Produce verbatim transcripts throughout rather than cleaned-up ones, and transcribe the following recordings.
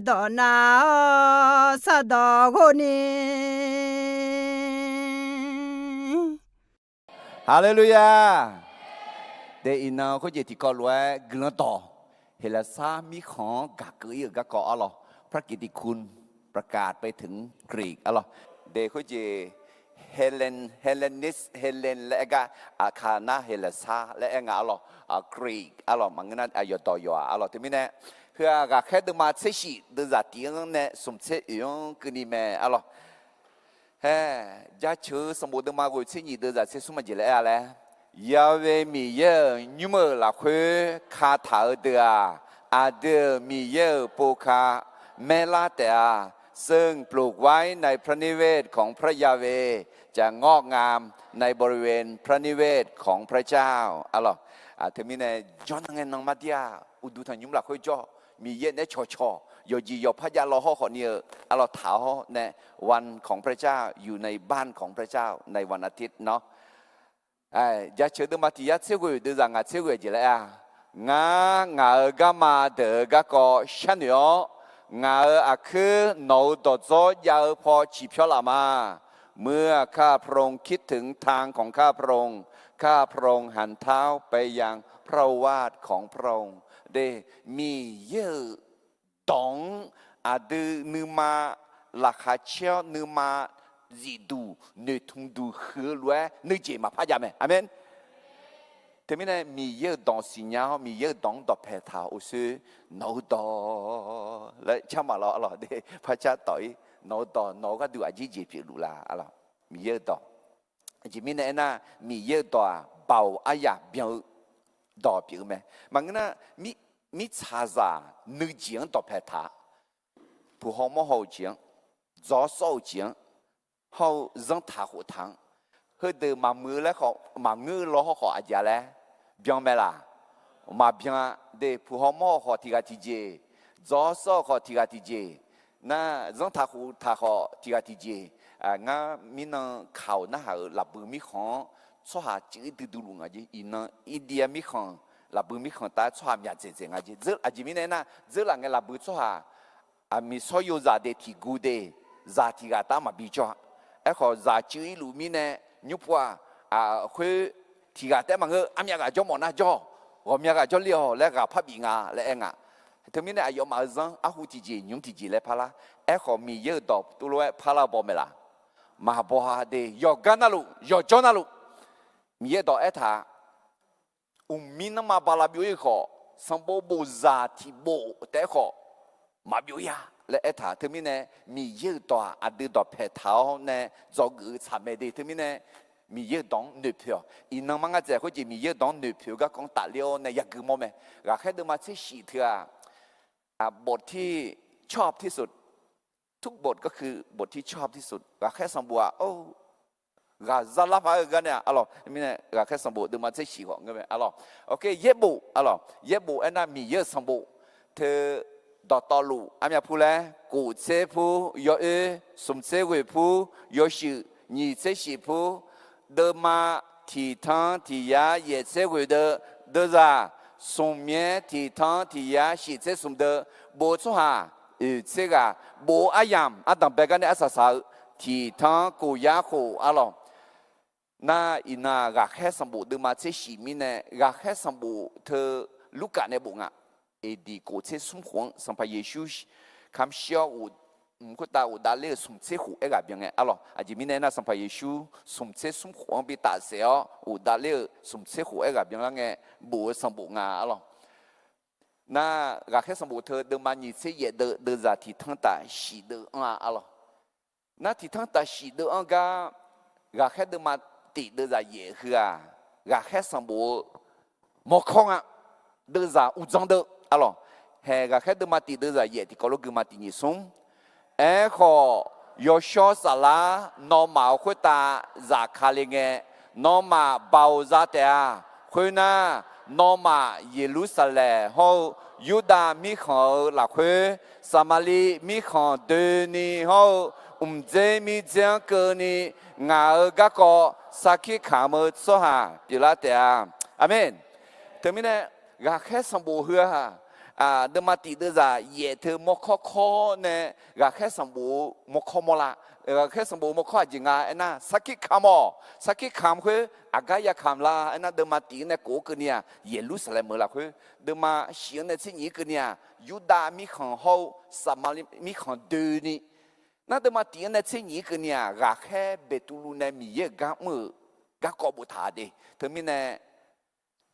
dawq nav-awr sardawq ghov ni. Haleluya! De iqnan khoerjeq tiqkawv lof-aer guiqlanq dawq, Heqlaqsar mirkhanq-anr gaq keuv ir-euq garkawv arlawq, พระกิตติคุณ ประกาศไปถึงกรีก arlawq. De khoerjeq Hellen, Hellenis, Hellen laer aer gar, aqkaq nar Heqlaqsar laer aer nga arlawq, Greek arlawq, maqngeur nar aqyawf dawq yawq-aq arlawq. Teumirnae, heu-aq ghaqkhaer deuvma tser shif deuvzaq tiq-anr nae smq tser oeq-anr keuvni mae arlawq. Hae, Jaceuq sanqbof deuvma ghoeq tser nyiq deuvzaq tser smr aqjeq laer aer-a laer, Yahweh Miqyaer-euq nymr-euq lafkhoer kataq-eu deuq-aq, aqdui-euq Miqyaer-euq pov ka maerlar taef-a. ซึ่งปลูกไว้ในพระนิเวศของพระยาเวห์ จะงอกงามในบริเวณพระนิเวศของพระเจ้า arlawq. Teumirnae, jawrnan ngae nan mardir-aq, uqduq tanqnymr lafkhoer jawr, Miqyaer naeq-aer cawqcawq, yawqjeq yawqpar jav law hawr khawf ni-eu arlawq taq-awr nae, วันของพระเจ้า อยู่ในบ้านของพระเจ้า ในวันอาทิตย์เนาะ. Jaceuq deuvma tiq yar tser ghoeq deuvzaq ngaq tser ghoeq aqjeq laer aer-a, Ngar ngaq-euq garma deuq-euq garkawv sharnoeq-awr, ngaq-euq aqkuir nawq-euq dawqdzawr jav-eu paw ciqpyawr laf ma. เมื่อข้าพระองค์คิดถึงทางของข้าพระองค์ ข้าพระองค์หันเท้าไปยังพระโอวาทของพระองค์ De, Miqyaer-euq dawq-anr aqdui nuima laqkhaq caer-awr nuima zifduq noeqtmq duq huiq-eu lof-aer nuijeq maqpar jav mae. Aqmen. Teumirnae Miqyaer-euq dawq siqnya-awr Miqyaer-euq dawq-anr dawqpae taq-awr, Orshoer, nawq-eu dawq laer car maqlawr arlawq de, par car tawf-ir. Nawq-eu dawq nawq-eu gharduq aqjeq jeq pyeufluf la arlawq. Miqyaer-eu dawq. Aqjeq mirnae aernar, Miqyaer-eu dawq-aq, baoq aryaq byan-eu dawq pyeuf-eu mae. Maqngeur nar, mirtsaqzaq nuijeq-anr dawqpae taq, puq haw mawr haw-euq jeq-anr, dzawr sawr-euq jeq-anr, hawr-eu zanrtaq khoftaq-anr, heudeuq maqmuiq-eu laer khawf, maqngeur-eu law hawr khawf aqjeq laer byan mae laq? Maqbyan-a. De, puq haw mawr-eu khawf tiq ghaq tiqjeq, dzawr sawr-eu khawf tiq ghaq tiqjeq, nar zanrtaq khoftaq khawf tiq ghaq tiqjeq. Ngar mirnan kaq-awq narhaq-euq lafbui mirkhanq-anr tsawrhaq cuiv duidui luf nga jeq. Iqnan India mirkhanq, lafbui mirkhanq tav-aer tsawrhaq myaq dzaeqdzaeq nga jeq. Aqjeq mirnae aernar, dzeurlaf ngae lafbui tsawrhaq aqmiq sawr yozaq de tiq gu de, zaq tiq ghaq tav-aer maqbi jawr-a. Aerkhawf zaq cuiv-ir luf mirnae, nymr pu-aq, khoer tiq ghaq taef-aer maqngeur, armyav ghaq jawr mawf nar jawr, ghawqmya ghaq jawrler-awq laer ghaq par bif nga laer aer nga. Teumirnae aqyawfmaf-euq zanr arhu tiqjeq nymr tiqjeq laer parlar. Aerkhawf Miqyaer-euq dawq tuvlof-aer parlar baw mae laq? Maqbaw-a de, yawqgar navluf yawqjawr navluf Miqyaer dawq aertaq-a. Uqmir nanrma bala byov-ir khawf, sanqbof bofzaq tiq bof taef-aer khawf maqbyov-ir-a laer aertaq. Teumirnae Miqyaer-euq dawq-aq, aqdui dawqpae taq-awr nae dzawgeuf-eu tsaq mae de. Teumirnae Miqyaer-euq dawq-anr noeqpoeq-awq. Iqnan mar ngar dzaeq khoerjeq Miqyaer-euq dawq-anr noeqpoeq-eu garkawv-anr tafler-awr nae yagui mawr mae. Ghaqkhaer deuvma tser shif teu-aq, บทที่ชอบที่สุด ทุกบทก็คือบทที่ชอบที่สุด Ghaqkhaer sanqbof-aq, ghaqzar lar paq-aer-eu gar nae-aq arlawq. Mirnae Ghaqkhaer sanqbof deuvma tser shif khawf ngeur mae arlawq. Oke, yaerbof arlawq. Yaerbof aernar Miqyaer-euq sanqbof teu dawqtawvluf armyav pur laer, kof tser pur yawoer, smq tser ghoeq pur yawshuif, nyiq tser shif pur deuvma, tiq tanr tiq yar yaef tser ghoeq deuv, deuvzaq smq myaer tiq tanr tiq yar shif tser smq deuv, bof-eu tsawrhaq oeq tser ghaq, bof-eu aryamq ardanq bae gar nae arsaq saq-eu tiq tanr kof yar khof arlawq. Nar iqnan-aq, Ghaqkhaer sanqbof deuvma tser shif mirnae, Ghaqkhaer sanqbof teu Lurkaf nae bof nga. Aqdiq kof tser smr khof-anr Sanqpaq Yeqsur kamq shir-awr, mq khoertav ghofdav ler-euq smq tser khof aerghaq byan ngae arlawq. Aqjeq mirnae aernar, Sanqpaq Yeqsur smq tser smr khof-anr bi tafsaef-awr ghofdav ler-euq smq tser khof aerghaq byanlar ngae, bof-eu sanqbof nga arlawq. Nar, Ghaqkhaer sanqbof teu deuvma nyiq tser yaef deuv, deuvzaq tiq tanr taf shif deuv-anr-a arlawq. Nar, tiq tanr taf shif deuv-anr gar, Ghaqkhaer deuvma tif deuvzaq yaef heu-aq, Ghaqkhaer sanqbof-eu mawrkawr nga. Deuvzaq uqdzan deuv arlawq. Haeq, Ghaqkhaer deuvma tif deuvzaq yaef tiqkawv lof guima tiq nyiq smr. Aerkhawf, yawshawr saflar nawmaf-euq khoertav zafkale ngae, nawmaf baoq za taef-a. Khoernar, nawmaf Yeqlursaqlaeq hawr-eu Yurdav mirkhanq-euq lafkhoer, Saqmaqliv mirkhanq doeni hawr-eu mqdzer mirdzer-anr keuvni, ngaq-euq garkawv sarkir kamq-eu tsawrhaq pyeuflar taef-a. Aqmeq. Teumirnae, Ghaqkhaer sanqbof heu-aq, Deuvma tif deuvzaq yaef teu mawrkawr kawr nae ghaqkhaer sanqbof-eu mawrkawr mawrlar. Ghaqkhaer sanqbof-eu mawrkawr aqjeq nga aernar, sarkir kamq-awq. Sarkir kamq khoer aqgar ya kamq la aernar, deuvma tif-anr nae kof-eu keuvni-aq, Yeqlursaqlaeq meuq lafkhoer, deuvma shif-anr nae tser nyiq-ir keuvni-aq, Yurdav mirkhanq hawr-eu Saqmaqliv mirkhanq doeni, nar deuvma tif-anr nae tser nyiq-ir keuvni-aq, ghaqkhaer Beqtuvluv nae Miqyaer-euq gar mr-euq garkawv boftaq de. Teumirnae,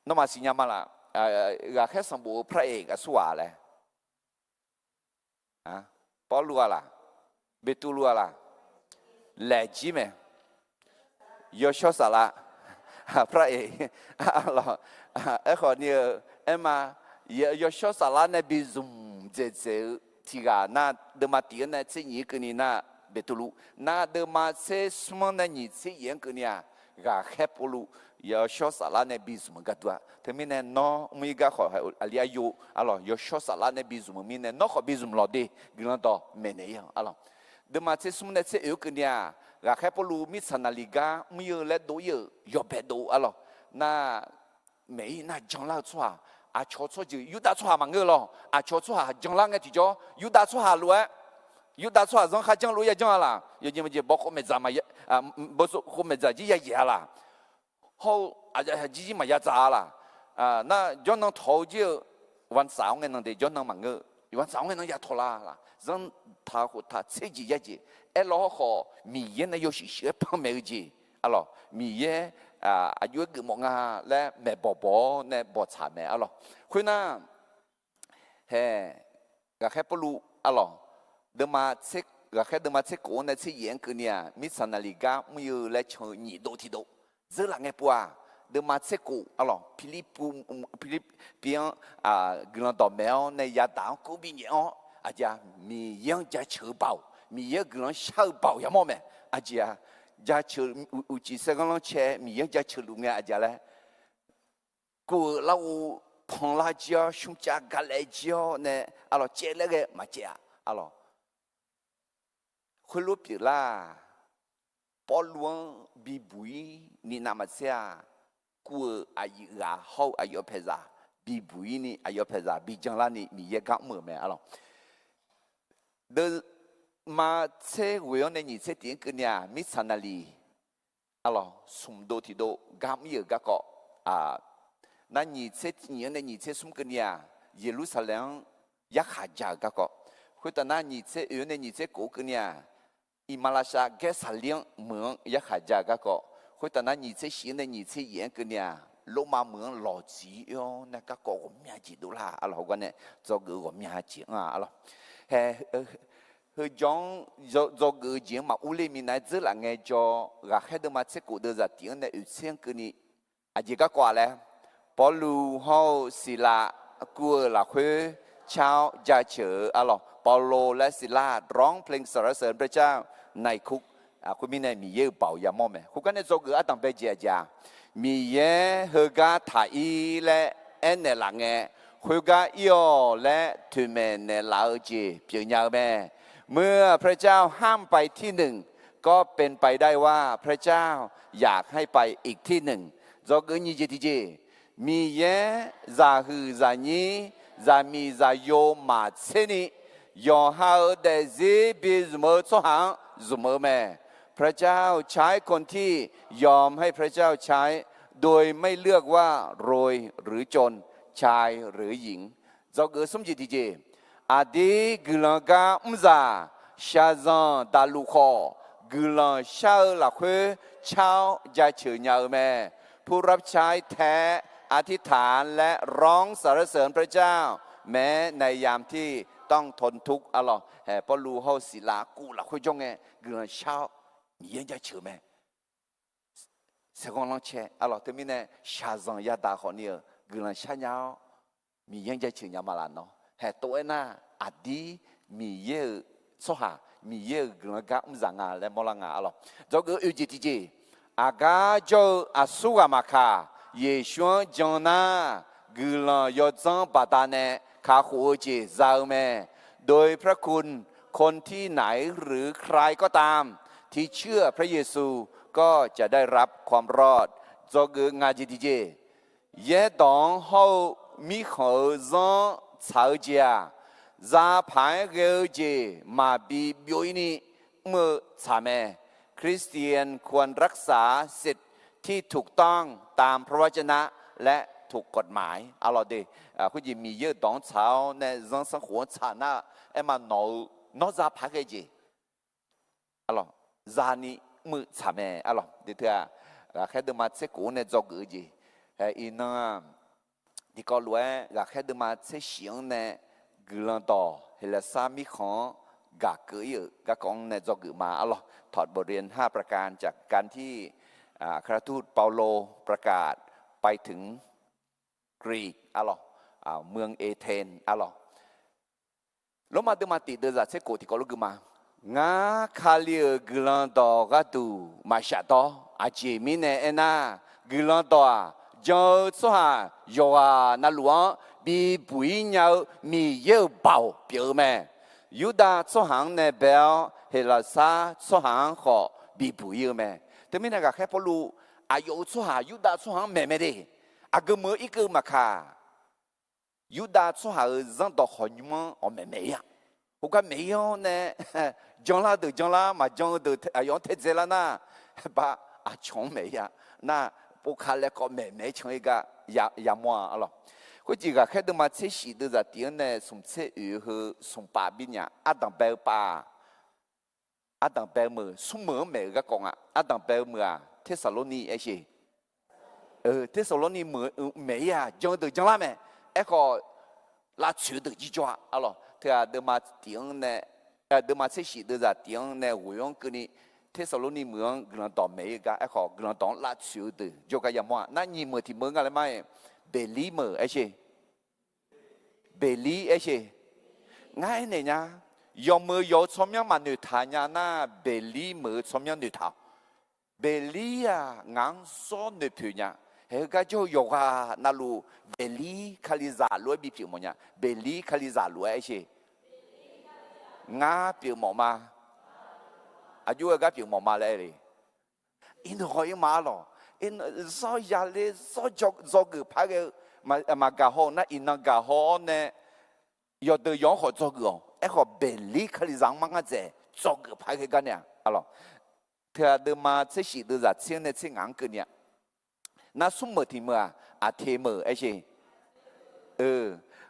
nawmaf siqnya ma laf? Ghaqkhaer sanqbof-eu พระเอก aqsurghaq laer, Pawrluv-a laq? Beqtuvluv-a laq? Laeqjir mae. Yawshawr Saflar, พระเอก Aerkhawf ni-eu aerma, Yawshawr Saflar nae bi zmq dzaeqdzaeq-eu tiqghaq nar, deuvma tif-anr nae tser nyiq-ir keuvni nar, Beqtuvluv nar, deuvma tser smr-anr nae nyiq tser yaef-anr keuvni-aq, ghaqkhaer Pawrluv Yawshawr Saflar nae bi zmq-eu gardur-a. Teumirnae nawr mr-ir gar khawf aqli aryo, arlawq, Yawshawr Saflar nae bi zmq-eu mirnae nawr khawf bi zmq lawq de. Guiqlanq dawq maeqnaeq-ir-anr, arlawq. Deuvma tser smr nae tser oeq-anr keuvni-aq, ghaqkhaer Pawrluv mirtsaq naqliq gar mr-ir-eu laer dov-ir-euq yawbae dov, arlawq. Nar, maeq-ir nar janlar-eu tsawrhaq, aqcawq tsawrjeuq Yurdav tsawrhaq maqngeur-eu lawq. Aqcawq tsawrhaq janlar ngae tiqjawr, Yurdav tsawrhaq lof-aer, Yurdav tsawrhaq zanr kharjanr lof-aer ya janr-a laq? Yawjeq maqjeq bawkhov maeqdzaq, bawkhov maeqdzaq jir ya yaeq-a laq? Hawr-eu aqjirjir maqya dzaq-a laq? Nar jawrnan tawq-eu jir-eu วันเสาร์-anr ngae nan de jawrnan maqngeur. วันเสาร์-anr ngae nan ya tawq la laq? Zanr taq khoftaq tser jeq ya jeq aerlawr hawrkhawf, Miqyaer nae yawshuif shuif-aer panmaeq-eu jeq, arlawq. Miqyaer aqjox-aer geufmawf nga laer maeqbawq bawq-awr nae bawqtsaq mae, arlawq. Khoernar, hae, ghaqkhaer Pawrluv, arlawq, deuvma, ghaqkhaer deuvma tser kof-anr nae tser yaef-anr keuvni-aq, mirtsaq naqliq gar mr-ir-eu laer can-eu nyiq dov tiqdov dzeurlaf ngae pov-aq, deuvma tser kof, arlawq, Pirlirpiv-anr guiqlanq dawqmaeq-awr nae yadaq-anr kur binyaef-awr, aqjeq-aq, Miqyaer-anr jaceuq-eu baoq, Miqyaer-anr guiqlanq shar-eu baoq yamawr mae. Aqjeq-aq, jaceuq uqcif saerghanr lanrcae Miqyaer-anr jaceuq luf ngae aqjeq laer, kuv-euq larghov panlar jir-awr, smrcav galaer jir-awr nae, arlawq, caevlaer ghae maqcaev-aq, arlawq. Khoerlof pyeuflar-aq, Pawrluv-anr bibuq-ir ni navmaqtser-aq, kuv-euq aqyuif ghaq hawr-eu aqyawf paeqzaq bibuq-ir ni aqyawf paeqzaq bijanlar ni Miqyaer gar mr-euq mae, arlawq. Deuvma tser ghoeq-anr nae nyiq tser tiq-anr keuvni-aq, mirtsaq naqliq, arlawq, smq dov tiqdov gar mr-ir-euq garkawv, nar nyiq tser nyiq-anr nae nyiq tser smr keuvni-aq, Yeqlursaqlaeq-anr yarkhaq ja-euq garkawv. Khoertav nar nyiq tser oeq-anr nae nyiq tser kof-anr keuvni-aq, Iqmalavshav Gaersaqlir-anr meuq-anr yarkhaq ja-euq garkawv. Khoertav nar nyiq tser shif-anr nae nyiq tser yaef-anr keuvni-aq, Lormav meuq-anr lawqtsuif-ir oe-awr nae garkawv ghawqmya jeq dovlar, arlawq, heugar nae dzawgeuf-eu ghawqmya jeq anr-a, arlawq. Hae, heujawr-anr dzawgeuf-eu jeq-anr maqur ler minav-aer dzeurlaf ngaejawr, ghaqkhaer deuvma tser kof deuvzaq tiq-anr nae oeq tser-anr keuvni, aqjeq garkawv-aq laer, Pawrluv hawr-eu Siqlav kuv-euq lafkhoer car-awr jaceuq-eu, arlawq, เปาโลและศิลาร้องเพลงสรรเสริญพระเจ้า ในคุก. Khoermirnae Miqyaer-euq baoq yamawr mae. Khoergar nae dzawgeuf ardanq bae jeq aqjeq-aq, Miqyaer heugar taq-ir laer aernaeq laf ngae, khoergar ir-awq laer toeqmaeq naeqlaf-eu jeq pyeufnya-eu mae. เมื่อพระเจ้าห้ามไปที่หนึ่ง ก็เป็นไปได้ว่าพระเจ้าอยากให้ไปอีกที่หนึ่ง Dzawgeuf nyiq jeq tiqjeq, Miqyaer zaqhuiq zaqnyir zaqmiq zaqyo maqtser ni, yawqha-euq daefzir bizmq-eu tsawrhaq-anr zmq-eu mae. พระเจ้าใช้คนที่ยอมให้พระเจ้าใช้ โดยไม่เลือกว่ารวยหรือจน ชายหรือหญิง Dzawgeuf smr jeq tiqjeq, aqdir guiqlanq gar mrzaq shaqzanq daqluf khawf, guiqlanq shar-eu lafkhoer car-awr jaceuq nya-eu mae. ผู้รับใช้แท้อธิษฐานและร้องสรรเสริญพระเจ้า แม้ในยามที่ต้องทนทุกข์ Arlawq, hae, Pawrluv hawr-eu Siqlav kuv lafkhoer jawr ngae guiqlanq shar-awr Miqyaer-anr jaceuq mae. Saerghanr lanrcae, arlawq, teumirnae shaqzanq yadaq khawfni-euq guiqlanq shar nya-awr Miqyaer-anr jaceuq nya ma laf nawr. Hae, tov-aer nar, aqdir Miqyaer-euq tsawrhaq, Miqyaer-euq guiqlanq gar mrzaq nga laer mawrlar nga, arlawq. Dzawgeuf oeq jeq tiqjeq, aqgar jawr-eu aqsurghaq maqkaq, Yeqsur-anr jan nar, guiqlanq yawdzanr baqdanae kakhof-eu jeq za-eu mae. โดยพระคุณ คนที่ไหนหรือใครก็ตาม ที่เชื่อพระเยซู ก็จะได้รับความรอด Dzawgeuf ngaq jeq tiqjeq, yaerdawq-anr hawr-eu mirkhanq-euq zanr tsaq-eu jeq-aq, zapaq-aer ghae-eu jeq maqbi byov-ir ni mr-eu tsaq mae. คริสเตียนควรรักษาสิทธิที่ถูกต้องตามพระวจนะและถูกกฎหมาย arlawq de. Khoerjeq Miqyaer-euq dawq-anr tsaq-awr nae zanrsanrkhof-anr tsaq nar, aerma nawq-eu nawr zapaq-aer ghae jeq zani mr-eu tsaq mae. Arlawq de teu-aq, ghaqkhaer deuvma tser kof-anr nae dzawgeuf-eu jeq. Iqnan-aq, tiqkawv lof-aer ghaqkhaer deuvma tser shif-anr nae guiqlanq dawq Heqlaqsar mirkhanq-anr gaq keuv-ir-euq garkawv-anr nae dzawgeuf ma. Arlawq ถอดบทเรียนห้าประการจากการที่ อัครทูตเปาโลประกาศไปถึงกรีก arlawq, เมืองเอเธน arlawq. Lormav deuvma tiq deuvzaq tser kof tiqkawv lof gui ma. Ngar Kali-euq guiqlanq dawq gharduq maqshaf dawr. Aqjeq mirnae aernar, guiqlanq dawq-aq, jan-eu tsawrhaq yawqghaq navluf-anr bibuq-ir nya-eu Miqyaer-euq baoq pyeuf-eu mae. Yurdav tsawrhaq-anr nae bae-awr, Heqlaqsar tsawrhaq-anr khawf bibuq-ir-eu mae. Teumirnae ghaqkhaer Pawrluv, aqyawf-euq tsawrhaq Yurdav tsawrhaq-anr maeq mae de. Aqgeu meuq-eu irkeuv maqkaq, Yurdav tsawrhaq-euq zanrdawq khawqnymr-anr awq maeq maeq-ir-a. Khoergar maeq-ir-awr nae, janlar deuq janlar, maqjan-eu deuq aqyawf-anr taedzae lar nar, ba aqcawq-anr maeq-ir-a. Nar, povka laer kawv maeq maeq-aer can-ir gar yamawr-a. Arlawq, khoerjeq ghaqkhaer deuvma tser shif deuvzaq tiq-anr nae smq tser oeq heu smq pav bi nya. Ardanq bae-eu pav-aq, ardanq bae-eu meuq, smr meuq-anr maeq-eu garkawv nga. Ardanq bae-eu meuq-aq, Tersaqlorni aer sher. Tersaqlorni meuq maeq-ir-aq, jan-eu deuq janlar mae. Aerkhawf, lavtsoeq-eu deuq jirjawr-a. Arlawq, teu-aq, deuvma tiq-anr nae, deuvma tser shif deuvzaq tiq-anr nae ghoeq-anr keuvni, Tersaqlorni meuq-anr guiqlanq dawq maeq-ir gar, aerkhawf guiqlanq dawq-anr lavtsoeq-eu deuq jawrgar yamawr-a. Nar, nyiq meuq tiq meuq nga laer ma-aer, Beqlir meuq aer sher. Beqlir aer sher. Ngar aernaeq nya, yawmeuq yawq-eu tsawrmyanr maqnoeq taq nya nar, Beqlir meuq-eu tsawrmyanr noeqtaq-awq. Beqlir-aq, ngaq-anr zawr noeqpoeq nya. Haeq heugar jawr-eu yawqghaq navluf, Beqlir Kalizaq lof-aer bipyeuf mawf nya. Beqlir Kalizaq lof-aer aer sher. Ngar pyeuf mawf ma. Aqjox-aer gar pyeuf mawf ma laer aer le. Iqnan haw-ir ma. Arlawq, zawr yaler zawr dzawgeuf par ghae-eu maqgaq haw-eu nar, iqnan gaq haw-awr nae yawqdeuq yawq-anr khawf dzawgeuf-awq. Aerkhawf, Beqlir Kalizaq-anr mar ngar dzaeq dzawgeuf par ghae gar nae-aq, arlawq, teu-aq, deuvma tser shif deuvzaq tser-anr nae tser ngaq-anr keuvni-a. Nar, smr meuq tiq meuq-aq, Aqteq meuq aer sher.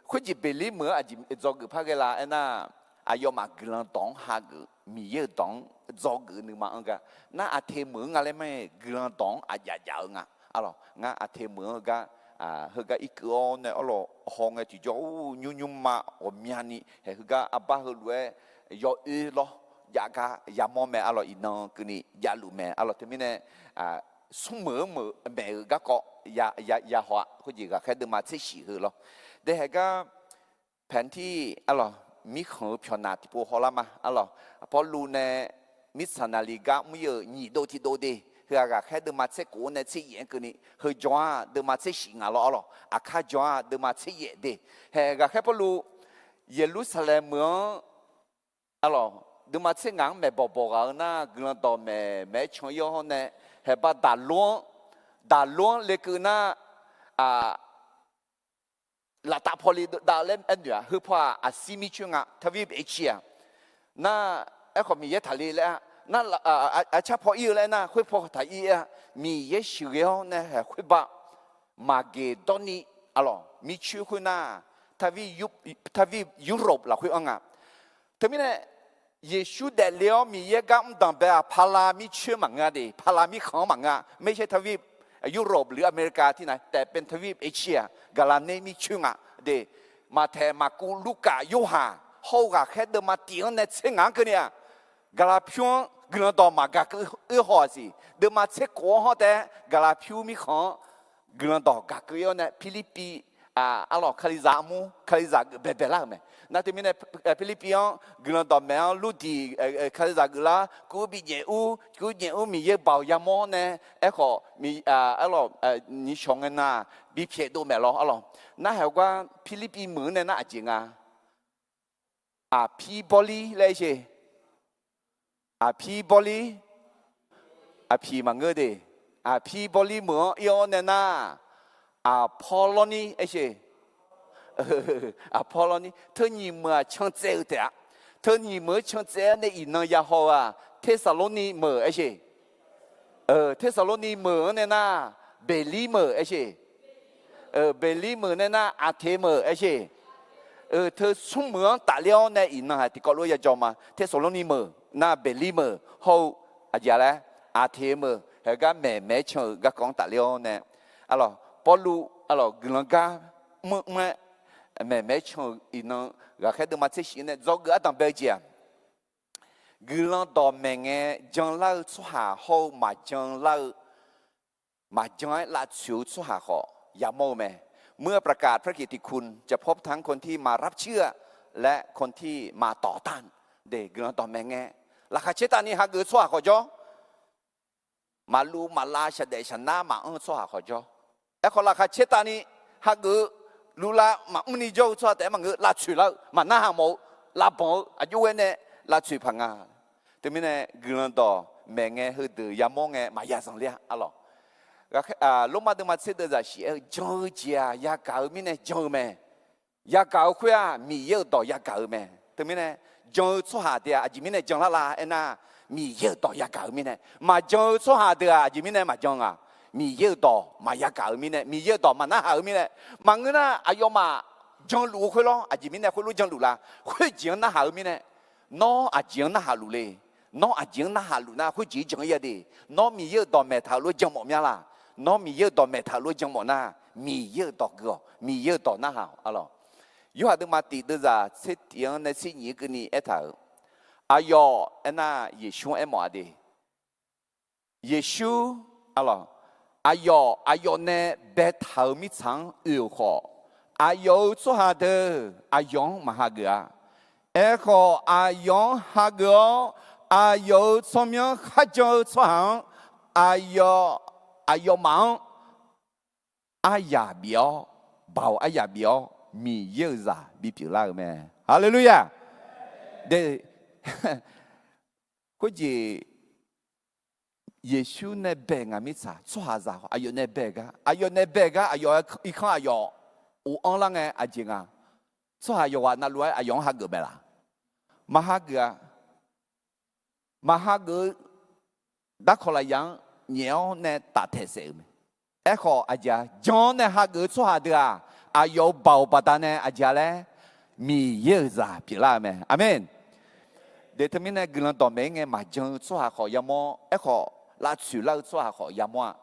Khoerjeq Beqlir meuq-anr aqjeq dzawgeuf par ghae la aernar, aqyawfmaf guiqlanq dawq-anr hageuf, Miqyaer-euq dawq-anr dzawgeuf nuima-anr gar. Nar, Aqteq meuq-anr nga laer ma-aer, guiqlanq dawq-anr aqjaf jaf-eu nga. Arlawq, ngar Aqteq meuq-anr gar, heugar irkeuv-awr nae arlawq haw ngae tiqjawr ur nymr nymrma ghawqmyani haeq heugar arbar heulof-aer yawoer lawr jav gar yamawr mae. Arlawq, iqnan keuvni javluf mae. Arlawq, teumirnae smr meuq-anr meuq maeq-euq garkawv yahaw-a. Khoerjeq ghaqkhaer deuvma tser shif heu lawr. Daehaeq gar แผนที่ arlawq, mirkhanq-eu pyawqnaq tiqpov hawlar ma. Arlawq, Pawrluv nae mirtsaq naqliq gar mr-ir-euq nyiq dov tiqdov de. Heu-aq, ghaqkhaer deuvma tser kof-anr nae tser yaef-anr keuvni, heu jawr-aq deuvma tser shif ngaq lawr. Arlawq, aqkar jawr-aq deuvma tser yaef de. Haeq ghaqkhaer Pawrluv Yeqlursaqlaeq meuq-anr, arlawq, deuvma tser ngaq-anr maeq bawq bawq ghaq-eu nar, guiqlanq dawq maeq maeq-aer can-ir-awr nae, haeq ba daqlor-anr, daqlor-anr lekeuv nar, laftav pawle dav-eu laer aernoeq-aq, heu paw-aq, aqsir mircoer nga, ทวีปเอเชีย nar, aerkhawf Miqyaer taqle laer-a, nar, aqcar paw ir-eu laer nar, khoer paw taq ir-a, Miqyaer sheuqghae-awr nae haeq khoer ba maqgeq dawrni, arlawq, mircoer khoer nar, ทวีป Europe lafkhoer anr nga. Teumirnae, Yeqsur daefle-awr Miqyaer gar mr danqbae-aq, pala mircoer maqngeur-a de, pala mirkhanq-anr maqngeur-a, ไม่ใช่ทวีปยุโรปหรืออเมริกาที่ไหน แต่เป็นทวีปเอเชีย gaqlaqner mircoer nga de. Maqtaeq, Maqkuv, Lurkaf, Yorhaq hawr-eu ghaqkhaer deuvma tif-anr nae tser ngaq-anr keuvni-aq, gaqlaqpyur-anr guiqlanq dawq maqgaq keuv-ir haw-aq siq. Deuvma tser kof-anr hawr taef-aer gaqlaqpyur mirkhanq-anr guiqlanq dawq gaq keuv-ir-awr nae, Pirlirpiv, arlawq, Kalizaq armur, Kalizaq geuf baebae lar-euq mae. Nar, teumirnae, Pirlirpiv-anr guiqlanq dawq maeq-anr Lurdiq, Kalizaq geuflar, kuv bi nyaef ur, kuv nyaef ur Miqyaer baoq yamawr-awr nae, aerkhawf, arlawq, nyiq shawq ngae nar, bi pyaeq dov maeq lawr, arlawq. Nar, haeq gar Pirlirpiv meuq-anr nae nar aqjeq nga. Aqpir bawrlir laer sher. Aqpir bawrlir, aqpiq maqngeur de. Aqpir bawrlir meuq-anr ir-awr nae nar, Aqpawrlawrnir aer sher. Aqpawrlawrni teu nyiq meuq-aq can tsaev-eu taef-a. Teu nyiq meuq-anr can tsaev-awr nae iqnan ya haw-eu-aq, Tersaqlorni meuq aer sheq. Tersaqlorni meuq-anr nae nar, Beqlir meuq aer sheq. Beqlir meuq nae nar, Aqteq meuq aer sheq. Teu smr meuq-anr tafler-awr nae iqnan haq tiqkawv lof ya jawr ma. Tersaqlorni meuq nar, Beqlir meuq hawr-eu aqjeq laer, Aqteq meuq heugar maeqmaeq-aer can-eu garkawv-anr tafler-awr nae, arlawq Pawrluv arlawq guiqlanq gar mr mr-aer maeqmaeq-aer can-euq iqnan ghaqkhaer deuvma tser shif-anr nae dzawgeuf ardanq bae-eu jeq-aq, guiqlanq dawqmaeq ngae janlar-eu tsawrhaq hawr-eu maqjan lar-eu maqjan-aer lavtsoeq-eu tsawrhaq khawf yamawr-eu mae. เมื่อประกาศพระกิตติคุณ จะพบทั้งคนที่มารับเชื่อ และคนที่มาต่อต้าน de guiqlanq dawqmaeq ngae, laqkhaq caertavni hageuf-eu tsawrhaq khawf jawr, maqluv maqlav shaqdaef shaqnar maqanr-eu tsawrhaq khawf jawr. Aerkhawf laqkhaq caertavni hageuf-eu luvlav maqmr ni jawr-eu tsawrhaq taef-aer maqngeur, lavtsoeq lar-eu maqnarhaq mawf-eu lavbanq-eu aqjox ghae nae lavtsoeq paq nga. Teumirnae guiqlanq dawqmaeq ngae heudeuq yamawr ngae maqya zanqler-a arlawq. Lormav deuvma tser deuvzaq shif-aer-eu jan-eu jeq-aq yagaq-eu mirnae jan-eu mae. Yagaq-eu khoer-aq Miqyaer-euq dawq yagaq-eu mae. Teumirnae jan-eu tsawrhaq deuq-aq aqjeq mirnae janlar la aernar, Miqyaer-euq dawq yagaq-eu mirnae. Maqjan-eu tsawrhaq deuq-aq aqjeq mirnae maqjan-a, Miqyaer-euq dawq maqyagaq-eu mirnae, Miqyaer-euq dawq maqnarhaq-eu mirnae. Maqngeur nar aqyawfmaf janluf-eu khoer lawr, aqjeq mirnae khoerlof janluf la? Khoerjeq-anr narhaq-eu mirnae. Nawr aqjeq-anr narhaq luf le. Nawr aqjeq-anr narhaq luf nar khoerjeq-ir jan-ir-a de. Nawr Miqyaer-euq dawq maeqtaq-euq lof jan mawf mya la? Nawr Miqyaer-euq dawq maeqtaq-euq lof jan mawf nar, Miqyaer-euq dawq gui-awq, Miqyaer-euq dawq narhaq-awq arlawq. Yorhaq deuvma tif deuvzaq tser tif-anr nae tser nyiq-ir keuvni aertaq-euq, aqyawf aernar Yeqsur-anr aermawf-a de. Yeqsur arlawq, aqyawf aqyawf nae baetaq-euq mirtsaq-anr oe-euq khawf, aqyawf-euq tsawrhaq deuq aqyawf-anr maqhageuf-a. Aerkhawf aqyawf-anr hageuf-awr, aqyawf-euq tsawrmyanr kharjan-eu tsawrhaq-anr, aqyawfmaf-anr aryaq bif-awr, baoq aryaq bif-awr Miqyaer-euq zaq bipyeuf lar-euq mae. Haleluya! De, khoerjeq Yeqsur nae bae ngaq mirtsaq tsawrhaqzaq aqyawf nae bae gar, aqyawf nae bae gar aqyawf irkanr aqyawf of-anr lar ngae aqjeq nga? Tsawrhaq yawqghaq navluf-aer aqyawf-anr hageuf mae laq? Maqhageuf-a. Maqhageuf-eu darkawq lafyaq-anr nyaef-awr nae taftaeq saef-euq mae. Aerkhawf aqjeq-a, jan-awr nae hageuf-eu tsawrhaq deuq-aq, aqyawf-euq baoq baqdanae aqjeq-a laer, Miqyaer-euq zaq pyeuflar-eu mae. Aqmeq. De teumirnae guiqlanq dawqmaeq-ir ngae maqjan-eu tsawrhaq khawf yamawr, aerkhawf lavtsoeq lar-eu tsawrhaq khawf yamawr-a.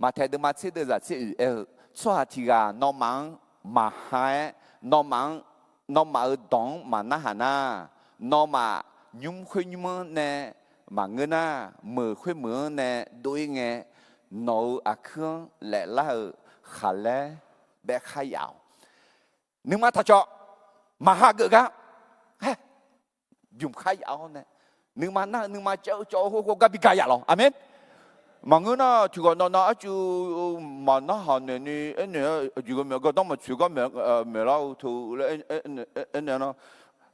Maqtaeq deuvma tser deuvzaq tser oeq aer-eu, tsawrhaq tiq ghaq nawmaf-anr maqha-aer, nawmaf-anr, nawmaf-euq dawq-anr maqnarhaq nar, nawmaf nymr khoer nymr-anr nae maqngeur nar, meuq khoer meuq-anr nae dov-ir ngae, nawq-euq aqkuir-anr laeflar-euq khaqlaer baef khar yaf-awq. Nuima taqcawv, maqhageuf gar, haer, bymq khar yaf-awr nae, nuima nar-eu nuima caev-eu cawv-eu khoergar bi ga yaf lawq. Aqmeq. Maqngeur nar tiqghaq navnav arcuv maqnarhaq naeqni aernaeq-a, aqjeq ghae maeq gardanr maqtsoeq gar maeqlar-eu teu laer aernaeq nar,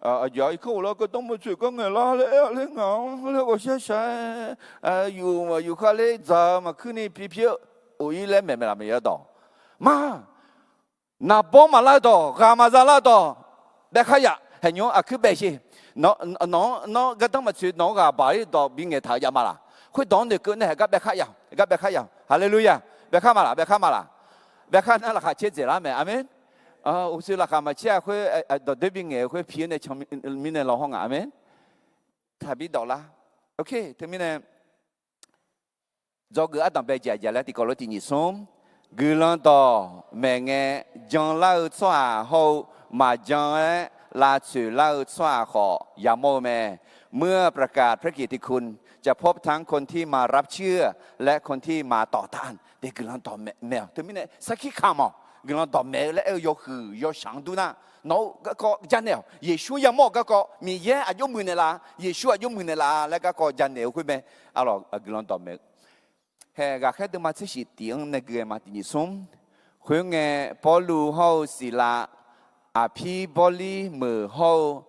aqjeq-a irkanr ghoflar gardanr maqtsoeq gar ngaeqlar laer aer-a laer ngaq-anr laer ghawqshaq shaq-aer, yuf maqyuf khar ler dzaq-eu maqkuir ni pi pyeuf of-ir laer maeq maeq laf maeq-a dawq. Ma, naqbawr maqlar-eu dawq, ghaq maqza lar-eu dawq, baef khar yaf. Haeqnymr aqkuir baef sher. Nawq-anr, nawr gardanr maqtsoeq nawq-anr ghaq baq-ir dawq bi ngaeqtaq-eu jav ma laq? Khoerdawq-anr noeqkeuv nae haeq gar baef khar yaf, gar baef khar yaf. Haleluya. Baef khar ma laq, baef khar ma laq? Baef khar nar laqkhaq caer dzaeqlar mae. Aqmeq. Uqshoe laqkhaq maqcaer-a khoer, dawqdoer bi ngaeq-eu khoer pi-aer nae can mirnae law hawr ngaq. Aqmeq. Taqbi dawq lar. Oke, teumirnae dzawgeuf ardanq bae jeq aqjeq laer tiqkawv lof tiq nyiq smr, guiqlanq dawq maeqngae janlar-eu tsawrhaq hawr-eu maqjan-aer lavtsoeq lar-eu tsawrhaq khawf yamawr-eu mae. เมื่อประกาศพระกิตติคุณ จะพบทั้งคนที่มารับเชื่อ และคนที่มาต่อต้าน de guiqlanq dawq maeq-awq. Teumirnae sarkir kamq-awq. Guiqlanq dawq maeq-eu laer aer-eu yawhuiq yawshaq-anr dur nar, nawq-eu garkawv janaeq-awq. Yeqsur yamawr-euq garkawv, Miqyaer aqjox muiqnaeq laf, Yeqsur aqjox muiqnaeq laf laer garkawv janaeq-eu khoer mae. Arlawq, guiqlanq dawq maeq-eu hae ghaqkhaer deuvma tser shif tif-anr nae gui-aer ma tiq nyiq smr. Khoerngae, Pawrluv hawr-eu Siqlav, Aqpirbawrlir meuq hawr-eu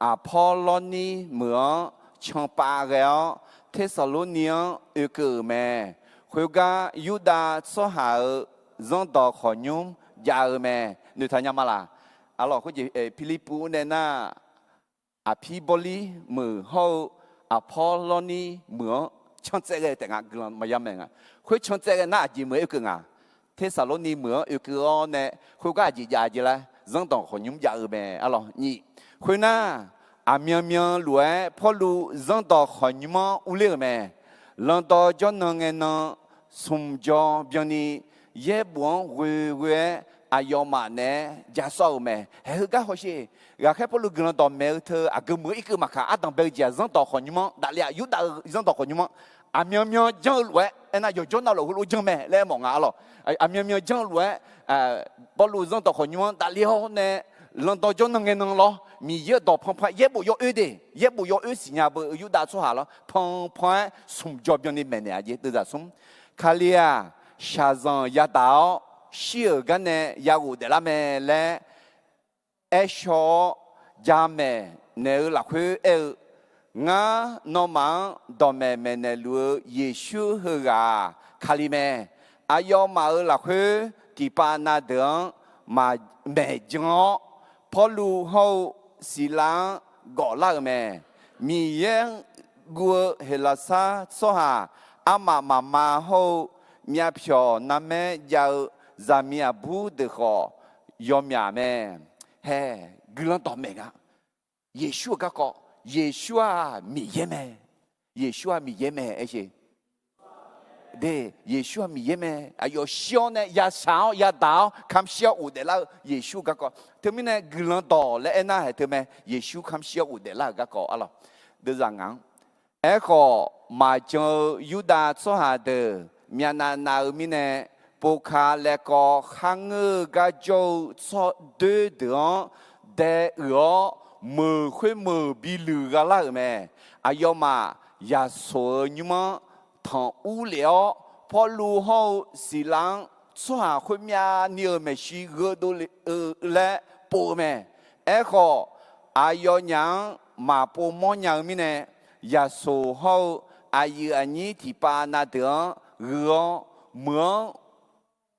Aqpawrlawrnir meuq-anr canpav ghae-awr, Tersaqlorni-anr oekeuv-euq mae. Khoergar Yurdav tsawrhaq-euq zanrdawq khawqnymr jav-eu mae. Noeqtaq nya ma laq? Arlawq, khoerjeq Pirlirpuv nae nar, Aqpirbawrlir meuq hawr-eu Aqpawrlawrnir meuq-anr can tsaev ghae taef nga, guiqlanq maqya maeq nga. Khoer can tsaev ghae nar aqjeq meuq-aer oekeuv nga. Tersaqlorni meuq-anr oekeuv-awr nae, khoergar aqjeq jav jeq laer zanrdawq khawqnymr jav-eu mae. Arlawq, nyiq, khoernar, aqmyanmyan lof-aer Pawrluv zanrdawq khawqnymr-anr urler-euq mae. Landawv jawrnan ngae nan, smq jaw byanni yaerbof-anr ghoeghoe-aer aqyawfmaf naeq-aer ja sawr-euq mae. Haeq heugar hawsher. Ghaqkhaer Pawrluv guiqlanq dawqmaeq-eu teu aqgeu meuq-eu irkeuv maqkaq, ardanq bae-eu jeq-aq zanrdawq khawqnymr-anr dafle-aq, Yurdav-eu zanrdawq khawqnymr-anr aqmyanmyan janr-eu lof-aer aernar, yawqjawr navluf heulof janr mae laer aermawf nga. Arlawq, aqmyanmyan janr-eu lof-aer Pawrluv zanrdawq khawqnymr-anr dafle-awr nae, landawv jawrnan ngae nan lawr, Miqyaer-euq dawq panpan yaerbof yawoer de, yaerbof yawoer siqnya beu-eu Yurdav tsawrhaq lawr, panpan-aer smq jaw byanni maeqnaeq-a jeq. Deuvzaq smr, Kali-aq, shaqzanq yadaq-awr shir-euq garnae ya ghofdaef lar mae laer aershaw-awr, jamaeq naeq-eu lafkhoer aer-eu, Ngar, nawmaf-anr dawqmaeq maeqnaeq luf-eu Yeqsur heughaq-aq, Kali mae. Aqyawfmaf-euq lafkhoer tiqpav na deuq-anr maq maeq jan-awr, Pawrluv hawr-eu Siqlav-anr gawflar-euq mae. Miqyaer-anr guv-eu Heqlaqsar tsawrhaq armaf mafma hawr-eu myavpyawq narmaer jav-eu zaqmiq aqbur deuq khawf yawmyaq mae. Hae, guiqlanq dawqmaeq nga. Yeqsur-euq garkawv, Yeqsur-aq Miqyaer mae. Yeqsur-aq Miqyaer mae aer sheq. De, Yeqsur-aq Miqyaer mae. Aqyawf shir-awr nae yashaq-awr yadaq-awr kamq shir-awr ghofdaef lar-eu Yeqsur garkawv. Teumirnae guiqlanq dawq laer aernar haeq teu mae. Yeqsur kamq shir-awr ghofdaef lar-euq garkawv arlawq. Deuvzaq ngaq-anr Aerkhawf, maqjan-eu Yurdav tsawrhaq deuq myavnav nav-eu mirnae, povka laevkawv kharngeur-eu gar jawr-eu tsawrdoer deuq-anr dae uiq-awr, meuq khoermeuq biluiq gha lar-euq mae. Aqyawfmaf yaqsoq-eu nymr-anr tanq urlef-awr, Pawrluv hawr-eu Siqlav-anr tsawrhaq khoermyav ni-euq maeqshi gheudov le-eu laer pov-eu mae. Aerkhawf, aqyawfnyaf-anr maqpov mawrnya-eu mirnae, yaqsoq hawr-eu aqyuif aqnyir tiqpav na deuq-anr ghoe-awr, meuq-anr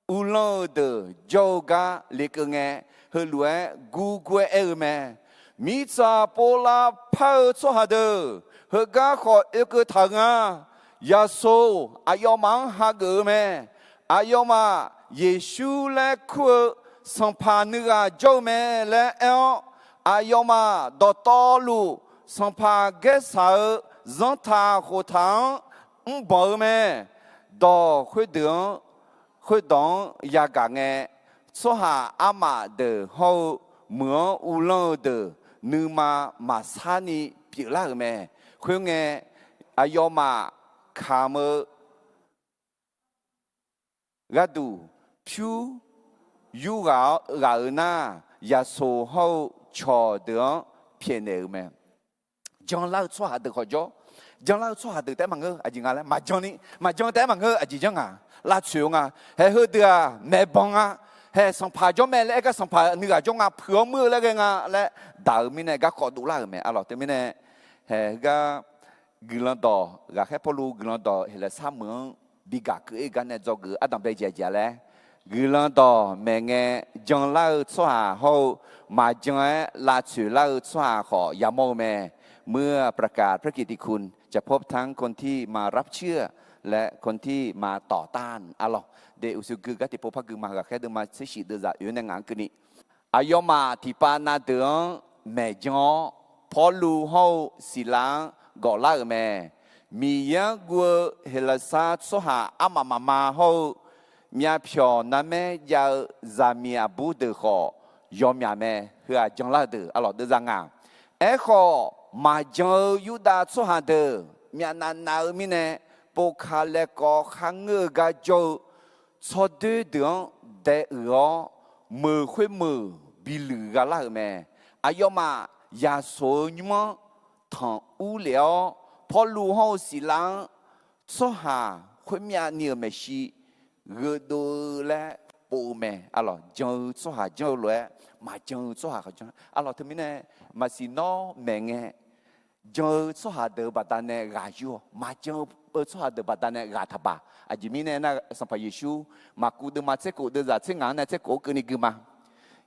uvlanr-eu deuq jawr-eu gar lekeuv ngae, heulof-aer gurgur-aer aer-eu mae. Mirtsaq pov lavpar-eu tsawrhaq deuq, heugar khawf oekeuv taq-eu nga. Yaqsoq aqyawfmaf-anr hageuf-eu mae. Aqyawfmaf Yeqsur laer kur-eu Sanqpaq nuighaq jawr-eu mae laer aer-awr, aqyawfmaf dawqtawvluf Sanqpaq gaersaq-eu zanrtaq khoftaq-anr mrbanq-eu mae. Dawq khoerdeuq-anr, khoerdawq-anr yagaq ngae, tsawrhaq armaf deuq hawr-eu meuq-anr uvlanr-eu deuq nuima maqsar ni pyeuflar-euq mae. Khoerngae, aqyawfmaf kamq-eu gharduq pyur yurghaq-awr ghaq-euq nar, yaqsoq hawr-eu cawqdeuq-anr pyaeqnaeq-euq mae. Janlar-eu tsawrhaq deuq khawf jawr. Janlar-eu tsawrhaq deuq taef-aer maqngeur aqjeq nga laer maqjan ni, maqjan taef-aer maqngeur aqjeq janr nga. Lavtsoeq-eu nga. Haeq heudeuq-aq maeqbanq nga. Haeq sanqpaq jawr mae laer aer gar sanqpaq nuighaq jawr nga, puiq-awr muir-eu laer ghae nga laer daq-eu mirnae garkawv dovlar-euq mae. Arlawq, teumirnae haeq heugar guiqlanq dawq, ghaqkhaer Pawrluv guiqlanq dawq Heqlaqsar meuq-anr bi gaq keuv-ir gar nae dzawgeuf ardanq bae jeq aqjeq laer, guiqlanq dawq maeqngae janlar-eu tsawrhaq hawr-eu maqjan-aer lavtsoeq lar-eu tsawrhaq khawf yamawr-eu mae. เมื่อประกาศพระกิตติคุณ จะพบทั้งคนที่มารับเชื่อ และคนที่มาต่อต้าน arlawq. De, uqshoe gui gar tiqpov par gui ma, ghaqkhaer deuvma tser shif deuvzaq oe-awr nae ngaq-anr keuvni, aqyawfmaf tiqpav na deuq-anr maeqjan-awr, Pawrluv hawr-eu Siqlav-anr gawflar-euq mae. Miqyaer-anr guv-eu Heqlaqsar tsawrhaq armaf mafma hawr-eu myavpyawq narmaer jav-eu zaqmiq aqbur deuq khawf yawmyaq mae. Heu-aq janlar-eu deuq arlawq, deuvzaq ngaq. Aerkhawf, maqjan-eu Yurdav tsawrhaq deuq myavnav nav-eu mirnae, povka laevkawv kharngeur-eu gar jawr-eu tsawrdoer deuq-anr dae uiq-awr, meuq khoermeuq biluiq gha lar-euq mae. Aqyawfmaf yaqsoq-eu nymr-anr tanq urlef-awr, Pawrluv hawr-eu Siqlav-anr tsawrhaq khoermyav ni-euq maeqshi gheudov-eu laer pov-eu mae. Arlawq, jan-eu tsawrhaq janr-eu lof-aer, maqjan-eu tsawrhaq khawf janr. Arlawq, teumirnae maqsiq nawr maeqngae jan-eu tsawrhaq deuq-eu baqdanae ghaq yur-awq. Maqjan-eu tsawrhaq deuq baqdanae ghaq taqbaq. Aqjeq mirnae nar, Sanqpaq Yeqsur Maqkuv deuvma tser kof deuvzaq tser ngaq-anr nae tser kof-anr keuvni gui ma.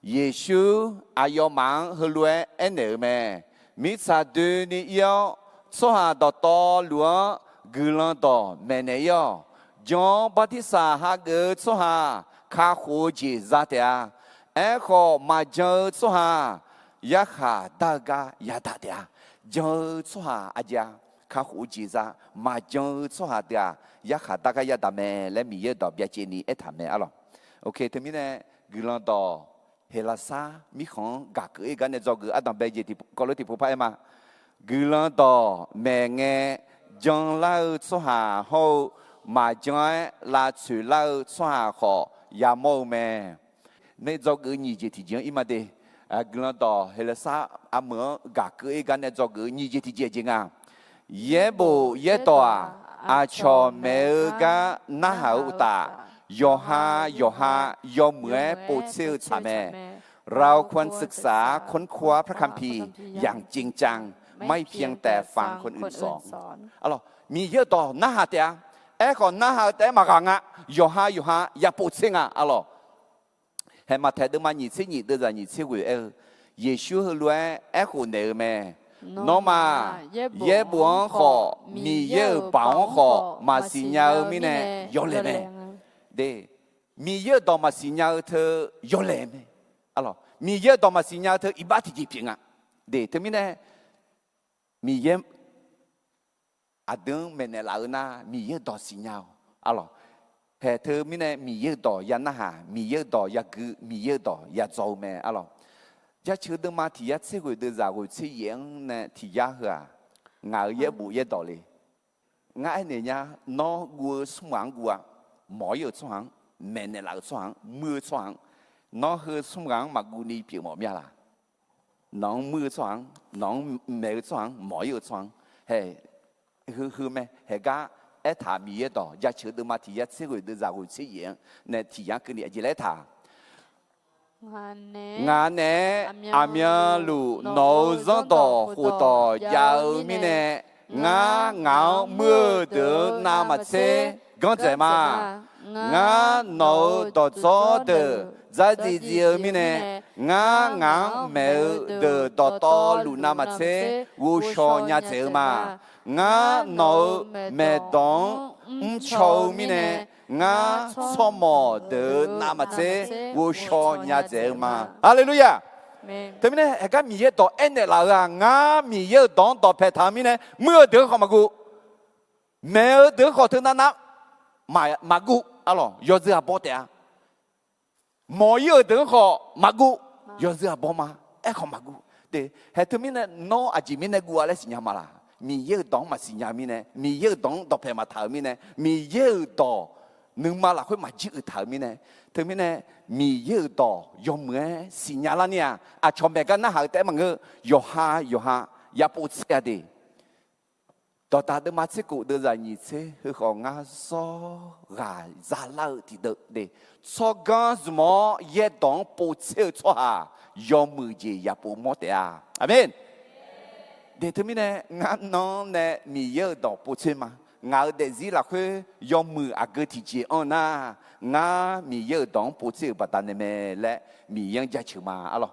Yeqsur aqyawfmaf-anr heulof-aer aernaeq-euq mae. Mirtsaq doeni ir-awr, tsawrhaq dawqtawvluf-anr guiqlanq dawq maeqnaeq ir-awq. Jan-anr bartirsaq hageuf-eu tsawrhaq kakhof-eu jeq za taef-a. Aerkhawf, maqjan-eu tsawrhaq yarkhaq dar-eu gar yadaq taef-a. Jan-eu tsawrhaq aqjeq-a, kakhof-eu jeq za. Maqjan-eu tsawrhaq deuq-aq, yarkhaq dar gar yadaq mae laer Miqyaer-euq dawq byacaevni aertaq mae arlawq. Teumirnae, guiqlanq dawq Heqlaqsar mirkhanq-anr gaqkeuv-ir gar nae dzawgeuf ardanqbae jeq tiqkawv lof tiqpov par-aer ma. Guiqlanq dawq maeqngae janlar-eu tsawrhaq hawr-eu maqjan-aer lavtsoeq lar-eu tsawrhaq khawf yamawr-eu mae. Nae dzawgeuf-eu nyiq jeq tiqjeq-anr ir ma de. Guiqlanq dawq Heqlaqsar armeuq-anr gaqkeuv-ir gar nae dzawgeuf-eu nyiq jeq tiqjeq jeq nga. Yaerbof yaerdawq-aq, aqcawq maeq-eu gar narhaq-eu uqtaf, yawqha yawqha yawmuiq-aer povtser-eu tsaq mae. เราควรศึกษาค้นคว้าพระคัมภีร์อย่างจริงจัง ไม่เพียงแต่ฟังคนอื่นสอน Miqyaer-euq dawq narhaq taef-a. Aerkhawf, narhaq-eu taef-aer maqghaq nga. Yawqha yawqha ya povtser nga arlawq. Haeq Maqtaeq deuvma nyiq tser nyiq deuvzaq nyiq tser ghoeq aer-eu, Yeqsur heulof-aer aerkhof naeq-eu mae. Nawmaf yaerbof-anr khawf, Miqyaer-euq baoq-anr khawf maqsiq nya-eu mirnae yawlaeq mae. Miqyaer-euq dawq maqsiq nya-eu teu yawlaeq mae. Miqyaer-euq dawq maqsiq nya-eu teu iqbax tiqjeq pyeuf nga. Teumirnae, Miqyaer aqdui-anr maeqnaeq laf-eu nar, Miqyaer-euq dawq siqnya-awq arlawq. Haeq teumirnae Miqyaer-euq dawq ya narhaq, Miqyaer-euq dawq ya gui, Miqyaer-euq dawq ya dzaw-eu mae arlawq. Jaceuq deuvma tiq yar tser ghoeq deuvzaq ghoeq tser yaef-anr nae tiq yar heu-aq, ngaq-euq yaerbof yaerdawq le. Ngar aernaeq nya, nawr guv-eu smr ghaq-anr guv-a, mawq-ir-euq tsawrhaq-anr, maeqnaeq laf-euq tsawrhaq-anr, muir-eu tsawrhaq-anr, nawr heu smr ghaq-anr maqguv ni pyeuf mawf mir-a laq? Nawq-anr muir-eu tsawrhaq-anr, nawq-anr maeq-eu tsawrhaq-anr, mawq-ir-euq tsawrhaq-anr, haeq, heu heu mae. Haeq gar aertaq Miqyaer dawq, jaceuq deuvma tiq yar tser ghoeq deuvzaq ghoeq tser yaef-anr nae tiq yar keuvni aqjeq laer aertaq Ngaq naeq-aer aqmyanluf nawq-euq zanrdawq khofdawq jav-eu mirnae, ngar ngaq-anr muir-eu deuq-anr navmaqtser ganr dzaeq ma. Ngar nawq-euq dawqdzawr deuq dzardziv dziv-eu mirnae, ngar ngaq-anr maeq-eu deuq dawqtawvluf navmaqtser ghovshaw nya dzaeq-eu ma. Ngar nawq-euq maeqdawq-anr mrcaw-eu mirnae, ngar tsawrmawq deuq-euq navmaqtser ghovshaw nya dzaeq-eu ma. Haleluya! Teumirnae, haeq gar Miqyaer dawq aernaeq laf-eu-aq, ngar Miqyaer-euq dawq-anr dawqpae taq-eu mirnae, muir-eu deuq-anr khawf maqguv, maeq-eu deuq-anr khawf teunav nav maqguv arlawq, yawzeu aqbawr taef-a. Mawq-ir-euq deuq-anr khawf maqguv, yawzeu aqbawr ma, aerkhawf maqguv. Haeq teumirnae nawr aqjeq mirnae guv-a laer siqnya ma laq? Miqyaer-euq dawq-anr maqsiqnya-eu mirnae, Miqyaer-euq dawq-anr dawqpae maqtaq-euq mirnae, Miqyaer-euq dawq nuima lafkhoer maqjir uiq taq-euq mirnae, teumirnae Miqyaer-euq dawq yawmuiq-aer siqnya larni-aq, aqcawq maeq gar narhaq-eu taef-aer maqngeur, yawqha yawqha ya povtser-a de. Dawqdaq deuvma tser kof deuvzaq nyiq tser, heu khawf ngar zawr ghaq zalar-eu tiqdeuv de, tsawrganr zmq-awr yaerdawq-anr povtser-eu tsawrhaq yawmuiq jeq ya pov mawr taef-a. Aqmeq. De teumirnae ngar nan-anr nae Miqyaer-euq dawq povtser ma. Ngaq-euq daefzir lafkhoer yawmuiq aqgeu tiqjeq anr nar, ngar Miqyaer-euq dawq-anr povtser-euq baqdanae mae laer Miqyaer-anr jaceuq ma arlawq.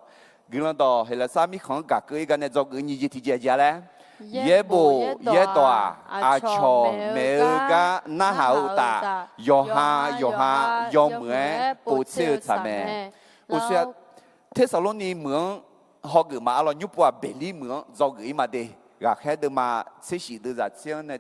Guiqlanq dawq Heqlaqsar mirkhanq-anr gaqkeuv-ir gar nae dzawgeuf nyiq jeq tiqjeq aqjeq-a laer, yaerbof yaerdawq-aq, aqcawq maeq-eu gar narhaq-eu uqtaf, yawqha yawqha yawmuiq-aer povtser-eu tsaq mae. Uqshoe-a, Tersaqlorni meuq-anr hawgeuf ma arlawq, nymr pov-aq Beqlir meuq-anr dzawgeuf-ir ma de. Ghaqkhaer deuvma tser shif deuvzaq tser-anr nae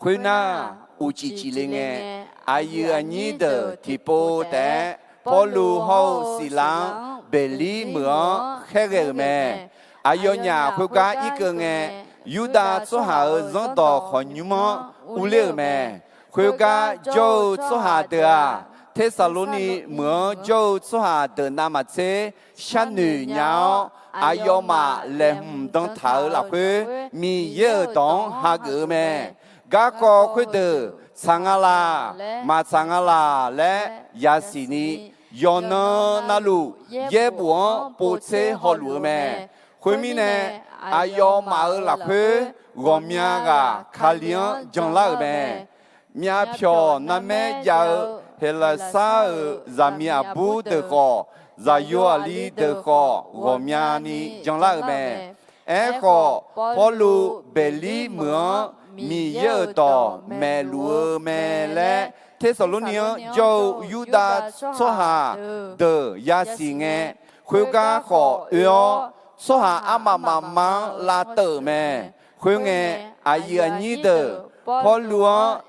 Khoernar, uqcif cifle ngae, aqyuif aqnyir deuq tiqpov taef-aer Pawrluv hawr-eu Siqlav-anr Beqlir meuq-anr khaerghae-euq mae. Aqyawfnyaf khoergar irkeuv ngae, Yurdav tsawrhaq-euq zanrdawq khawqnymr-anr urler-euq mae. Khoergar jawr-eu tsawrhaq deuq-aq, Tersaqlorni meuq-anr jawr-eu tsawrhaq deuq navmaqtser sharnoeq nya-awr, aqyawfmaf laeqhmq dan taq-euq lafkhoer Miqyaer-euq dawq-anr hageuf-eu mae. Garkawv khoerdeuq tsaq nga laq, maqtsaq nga laq laer yasiq ni, yawqnan navluf yaerbof-anr povtser hawluf-eu mae. Khoermirnae, aqyawfmaf-euq lafkhoer ghawqmya ghaq Kali-anr janlar-euq mae. Myavpyawq narmaer jav-eu Heqlaqsar-euq zaqmiq aqbur deuq khawf, zaqyo aqli deuq khawf ghawqmyani janlar-euq mae. Aerkhawf, Pawrluv Beqlir meuq-anr Miqyaer-euq dawq maeqluf-eu mae laer, Tersaqlorni-anr jawr-eu Yurdav tsawrhaq deuq yasiq ngae, khoergar khawf oe-awr, tsawrhaq armaf mafma-anr lavteuv-euq mae. Khoerngae, aqyuif aqnyir deuq Pawrluv-anr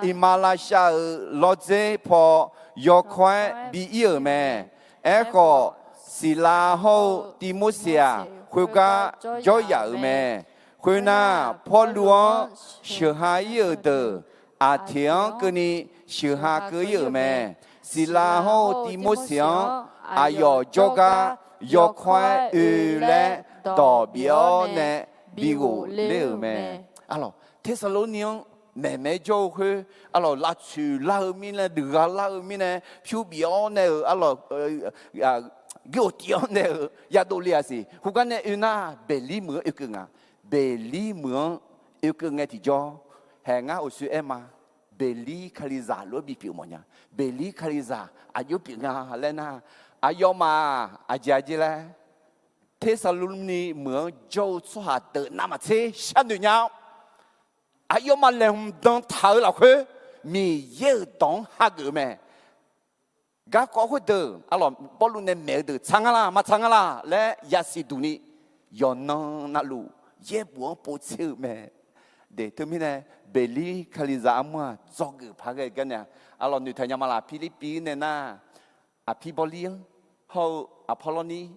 iqmalavshav-euq lawrdzer paw yawkawr-aer bi ir-euq mae. Aerkhawf, Siqlav hawr-eu Tivmorseq-aq, khoergar jawryaf-euq mae. Khoernar, Pawrluv-anr sheuqha ir-euq deuq Aqteq-anr keuvni sheuqha keuv ir-euq mae. Siqlav hawr-eu Tivmorseq-anr aqyawf jawrgar yawkawr-aer oe laer dawq bif-awr nae bighof ler-euq mae. Arlawq, Tersaqlorni-anr maeqmaeq-aer jawr-eu khoer, arlawq, lavtsoeq lar-eu mirnae, duiqghaq lar-eu mirnae, pyur bif-awr nae-euq, arlawq, guirof tiv-awr nae-euq yadov le-aq siq. Khoergar nae oe nar, Beqlir meuq-anr oekeuv nga. Beqlir meuq-anr oekeuv ngae tiqjawr, haeq ngar uqshoe aer ma. Beqlir Kalizaq lof-aer bipyeuf mawfnya. Beqlir Kalizaq aqjox pyeuf nga laer nar, aqyawfmaf aqjeq aqjeq laer, Tersaqlorni meuq-anr jawr-eu tsawrhaq deuq navmaqtser sharnoeq nya-awr, aqyawfmaf laeqhmq dan taq-eu lafkhoer, Miqyaer-euq dawq-anr hageuf-eu mae. Garkawv khoerdeuq, arlawq, Pawrluv nae maeq-eu deuq tsaq nga laq maqtsaq nga laq laer yasiq duq ni, yawqnan navluf yaerbof-anr povtser-eu mae. De, teumirnae, Beqlir Kalizaq armur-aq dzawgeuf paq ghae gar nae-a. Arlawq, noeqtaq nya ma laq, Pirlirpiv nae nar, Aqpirbawrlir-anr hawr-eu Aqpawrlawrnir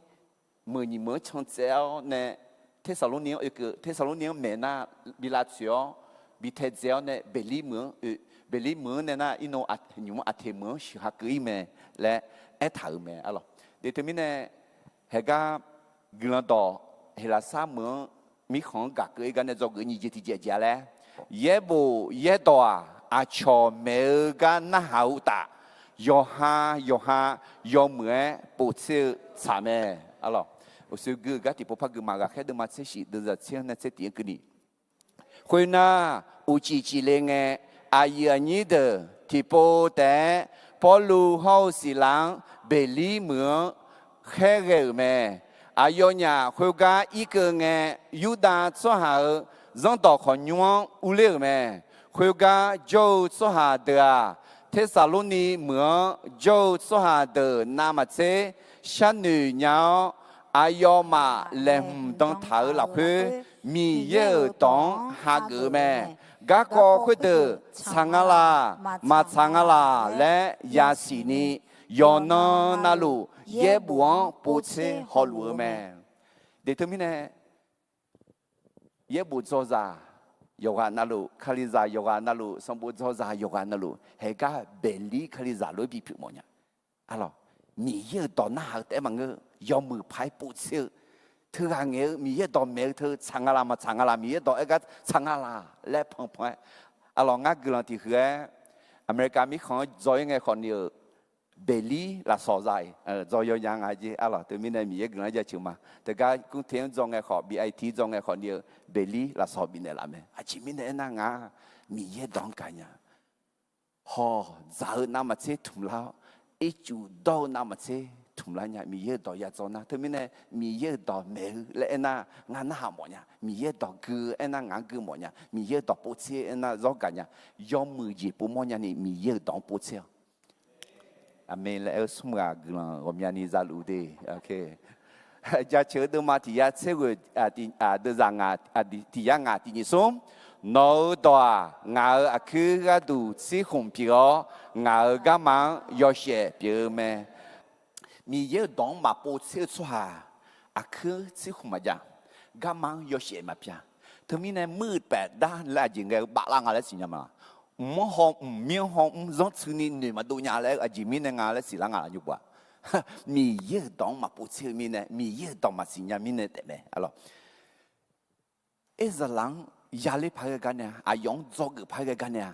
meuq nyiq meuq-anr can tsaev-awr nae, Tersaqlorni-anr oekeuv, Tersaqlorni-anr maeq nar, bi lavtsoeq-awr, bi taedzae-awr nae, Beqlir meuq-anr oe, Beqlir meuq-anr nae nar, irnov nymq-mr Aqteq meuq-anr sheuqha keuv ir mae laer aertaq-euq mae. Arlawq, de, teumirnae, haeqgar guiqlanq dawq Heqlaqsar meuq-anr mirkhanq-anr gaq keuv ir gar nae dzawgeuf nyiq jeq tiqjeq jeq-a laer, yaerbof yaerdawq-aq, aqcawq maeq-eu gar narhaq-eu uqtaf, yawqha yawqha yawmuiq-aer povtser-eu tsaq mae. Arlawq, uqshoe gui-eu gar tiqpov par gui ma. Ghaqkhaer deuvma tser shif deuvzaq tser-anr nae tser tiq-anr keuvni, khoernar, uqcif cifle ngae, aqyuif aqnyir deuq tiqpov taef-aer Pawrluv hawr-eu Siqlav-anr Beqlir meuq-anr khaerghae-euq mae. Aqyawfnyaf khoergar irkeuv ngae, Yurdav tsawrhaq-euq zanrdawq khawqnymr-anr urler-euq mae. Khoergar jawr-eu tsawrhaq deuq-aq, Tersaqlorni meuq-anr jawr-eu tsawrhaq deuq navmaqtser sharnoeq nya-awr, aqyawfmaf laeqhmq dan taq-eu lafkhoer, Miqyaer-euq dawq-anr hageuf-eu mae. Garkawv khoerdeuq tsaq nga laq, maqtsaq nga laq laer yasiq ni, yawqnan navluf yaerbof-anr povtser hawluf-eu mae. De, teumirnae, yaerbof dzawzaq yawqghaq navluf, Kalizaq yawqghaq navluf, sanqbof dzawzaq yawqghaq navluf, haeqgar Beqlir Kalizaq lof-aer bipyeuf mawfnya. Arlawq, Miqyaer-euq dawq narhaq-eu taef-aer maqngeur, yawmuiq paq-aer povtser-eu, teughaq ngaeq-eu Miqyaer dawq maeq-eu teu tsaq nga laq maqtsaq nga laq, Miqyaer dawq aer gar tsaq nga laq laer panpan-aer. Arlawq, ngar guiqlanq tiqhuiq-aer, America mirkhanq-anr dzaw-ir ngae khawfni-euq, Beqlir lafsawq za-iq, dzaw yawnya nga jeq. Arlawq, teumirnae Miqyaer guiqlanq jaceuq ma. Teugar Kumte-anr dzaw ngae khawf, bit-ir dzaw ngae khawfni-euq Beqlir lafsawq bifnaeq laf mae. Aqjeq mirnae aernar, ngar Miqyaer dawq-anr gaqnya. Hawq dzaq-eu navmaqtser tmq lar-awr, ircuf dawr-eu navmaqtser tmq lar nya. Miqyaer-euq dawq ya dzaw nar, teumirnae Miqyaer-euq dawq maeq-eu laer aernar, ngar narhaq mawfnya. Miqyaer-euq dawq gui-eu aernar, ngaq-anr gui mawfnya. Miqyaer-euq dawq povtser aernar, zawr gaqnya. Yawmuiq jeq povmawr nyani Miqyaer-euq dawq-anr povtser-awq. Aqmeq laer aer-eu smr ghaq guiqlanq ghawqmyani zaluf de. Jaceuq-eu deuvma tiq yar tser ghoeq, deuvzaq ngaq, tiq yar ngaq tiq nyiq smr. Nawq-euq dawq-aq, ngaq-euq aqkuir gharduq tsirkhmq pyeuf-awr, ngaq-euq garma-anr yawshaef pyeuf-eu mae. Miqyaer-euq dawq-anr maqpov tser-eu tsawrhaq, aqkuir tsirkhmq maqjav, garma-anr yawshaef maqpyav. Teumirnae muir-eu paef dar laer aqjeq ngae-eu baflar nga laer siqnya ma. Mq-anr haw mq, mir-anr haw mr, zanrtsuini noeq maqdov nya laer aqjeq mirnae nga laer siqlar nga laf nymrpov-aq. Miqyaer-euq dawq-anr maqpov tser-eu mirnae, Miqyaer-euq dawq maqsiq nya mirnae taefmae. Arlawq, Erzaqlaq-anr yaler paq-aer ghae gar nae-a, aqyawf-anr dzawgeuf paq-aer ghae gar nae-a.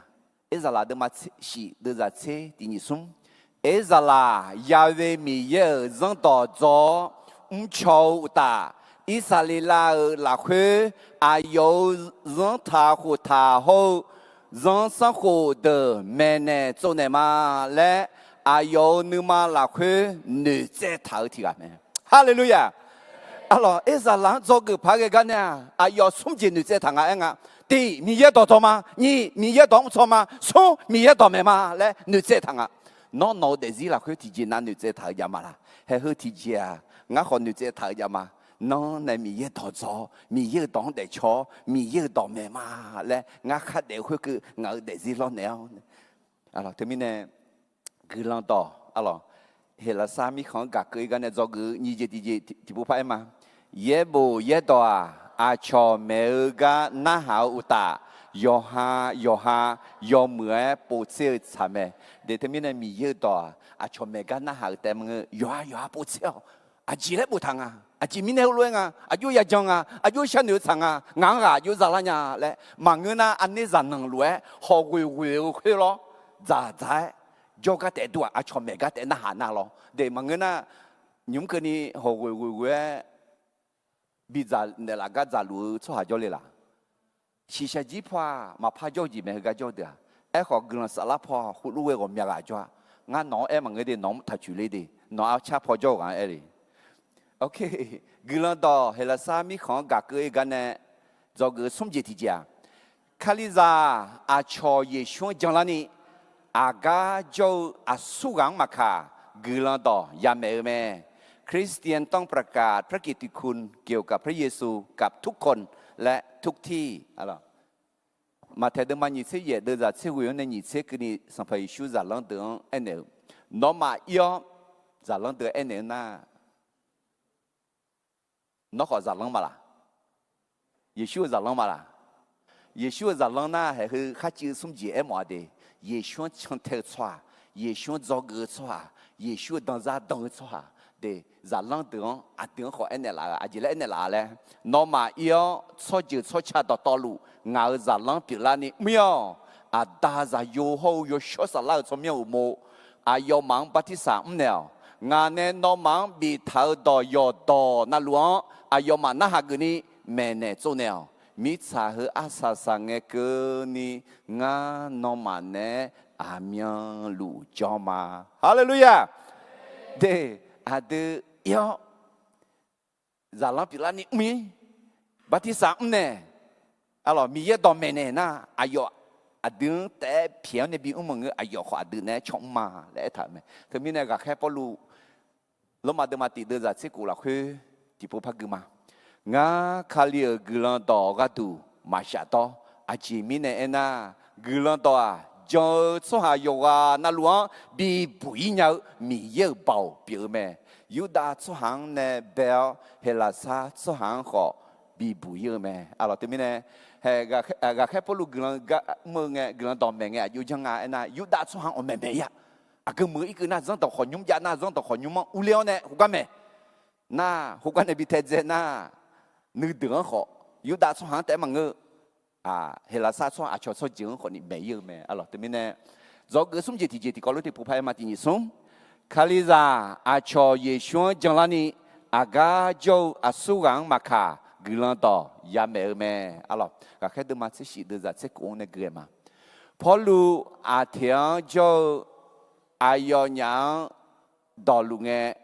Erzaqlaq deuvma shif deuvzaq tser tiq nyiq smr. Erzaqlaq yawe Miqyaer-euq zanrdawq dzaw-awr mrcaw-eu uqtaf, Irsaqleqlav-euq lafkhoer aqyawf-euq zanrtaq khoftaq hawr-eu zanrsanrkhof deuq maeqnaeq tsovnaeq ma laer, aqyawf-euq nuima lafkhoer noeqtsaev taq-eu tiq ghaq mae. Haleluya! Arlawq, aer zaqlaq-anr dzawgeuf paq-aer ghae gar nae-aq, aqyawf smr jeq noeqtsaev taq nga aer nga. Tiq, Miqyaer dawqdawq ma. Nyiq, Miqyaer dawq mrcaw ma. Smr, Miqyaer dawqmaeq ma laer noeqtsaev taq nga. Nawr, nawq-eu daefzir lafkhoer tiqjeq nav noeqtsaev taq-eu jav ma laq? Haeq heu tiqjeq-aq, ngar khawf noeqtsaev taq-eu jav ma. Nanr nae Miqyaer dawqdzawq-awr, Miqyaer-euq dawq-anr daefcaw-awr, Miqyaer-euq dawqmaeq ma laer ngar khardaef-eu khoerkeuv ngaq-euq daefzir lawrnaeq-awr. Teumirnae, guiqlanq dawq, arlawq, Heqlaqsar mirkhanq-anr gaq keuv-ir gar nae dzawgeuf-eu nyiq jeq tiqjeq tiqpov par-aer ma. Yaerbof yaerdawq-aq, aqcawq maeq-eu gar narhaq-eu uqtaf, yawqha yawqha yawmuiq-aer povtser-eu tsaq mae. De, teumirnae Miqyaer-euq dawq-aq, aqcawq maeq gar narhaq-euq taef maqngeur, yawqha yawqha povtser-awq. Aqjeq laer boftaq nga? Aqjeq mirnae heulof-aer nga? Aqjox yajan nga? Aqjox sharnoeq-eu tsaq nga? Ngaq-anr ghaq aqjox zalav nya laer maqngeur nar, aqner zaqnanq lof-aer hawqghoeq ghoeq-eu khoer lawr, dzaqdzaq-aer jawrgar taef dur-aq, aqcawq maeq gar taef narhaq nar lawr. De, maqngeur nar, nymq-mr keuvni hawqghoeq ghoeq ghoeq-aer bidzaq naeqlaf gar dzaqluf-eu tsawrhaq jawrle laq? Shiqshaq jir paw-aq, maqpar jawr-eu jeq mae. Heugar jawr-eu deuq-aq, aerkhawf guiqlanq saflar paw heulof ghae ghawqmya ghaq jawr-a. Ngar nawq-anr aer maqngeur de, nawq-anr taq coeq ler de, nawq-anr arcar paw jawr-eu ghaq-anr aer le. Guiqlanq dawq Heqlaqsar mirkhanq-anr gaq keuv-ir gar nae dzawgeuf-eu smr jeq tiqjeq-aq, Kalizaq aqcawq Yeqsur-anr janlarni, aqgar jawr-eu aqsurghaq-anr maqkaq, guiqlanq dawq yamaeq-eu mae. คริสเตียนต้องประกาศพระกิตติคุณเกี่ยวกับพระเยซูกับทุกคนและทุกที่ Maqtaeq deuvma nyiq tser yaef deuvzaq tser ghoeq-anr nae nyiq tser keuvni Sanqpaq Yeqsur zaqlanr deuq-anr aernaeq-eu, nawmaf ir-awr zaqlanr deuq aernaeq-eu nar, nawr khawf zaqlanr ma laq? Yeqsur-euq zaqlanr ma laq? Yeqsur-euq zaqlanr nar, haeq heu kharciv-eu smr jeq aermawf-a de, Yeqsur-anr cantae-eu tsawrhaq, Yeqsur-anr dzawgeuf-eu tsawrhaq, Yeqsur-euq danzar dan-eu tsawrhaq de, zaqlanr deuq-anr aqdui-anr khawf aernaeq laf-eu, aqjeq laer aernaeq laf-a laer, nawmaf ir-awr tsawrjeuq tsawrca dawqtawvluf ngaq-euq zaqlanr pyeuflarni mr-ir-awq. Aqda, Zaqyo hawr-eu Yawshawr Saflar-euq tsawrmyanr uqmov, aqyawfmaf-anr bartirsaq mrnaeq-awq. Ngaq nae nawmaf-anr biftaq-eu dawq yawqdawq navluf-anr aqyawfmaf narhaq geufni maeqnaeq tsovnaeq-awq. Mirtsaq heu arsaq saq ngae keuvni ngar nawmaf naeq-aer aqmyanluf jawr ma. Haleluya! De, aqdui ir-awr zaqlanr pyeuflarni mr-ir, bartirsaq mrnaeq, arlawq, Miqyaer dawq maeqnaeq nar, aqyawf aqdui-anr taef-aer pyaeq-anr nae bimr maqngeur, aqyawf khawf aqdui naeq-aer caw mr ma laer aertaq-euq mae. Teumirnae ghaqkhaer Pawrluv Lormav deuvma tiq deuvzaq tser kof lafkhoer tiqpov par gui ma. Ngar Kali-euq guiqlanq dawq gharduq maqshaf dawr. Aqjeq mirnae aernar, guiqlanq dawq-aq, jan-eu tsawrhaq yawqghaq navluf-anr bibuq-ir nya-eu Miqyaer-euq baoq pyeuf-eu mae. Yurdav tsawrhaq-anr nae bae-awr, Heqlaqsar tsawrhaq-anr khawf bibuq-ir-eu mae. Arlawq, teumirnae, ghaqkhaer Pawrluv guiqlanq gar mr-eu ngae, guiqlanq dawq maeq ngae aqjox janr nga aernar, Yurdav tsawrhaq-anr awq maeq maeq-ir-a. Aqgeu muiq-eu irkeuv nar, zanrdawq khawqnymr jav nar, zanrdawq khawqnymr-anr urler-awr nae khoergar maeq nar, khoergar nae bi taedzae nar, nuideuq-anr khawf, Yurdav tsawrhaq-anr taef-aer maqngeur, Heqlaqsar tsawrhaq aqcawq tsawrjeuq-anr khawfni maeq-ir-eu mae. Arlawq, teumirnae, dzawgeuf smr jeq tiqjeq tiqkawv lof tiqpov par-aer ma. Tiq nyiq smr, Kalizaq aqcawq Yeqsur-anr janlarni, aqgar jawr-eu aqsurghaq-anr maqkaq, guiqlanq dawq yamaeq-eu mae. Arlawq, ghaqkhaer deuvma tser shif deuvzaq tser kof-anr nae gui-aer ma. Pawrluv Aqteq-anr jawr-eu aqyawfnyaf-anr dawqluf ngae,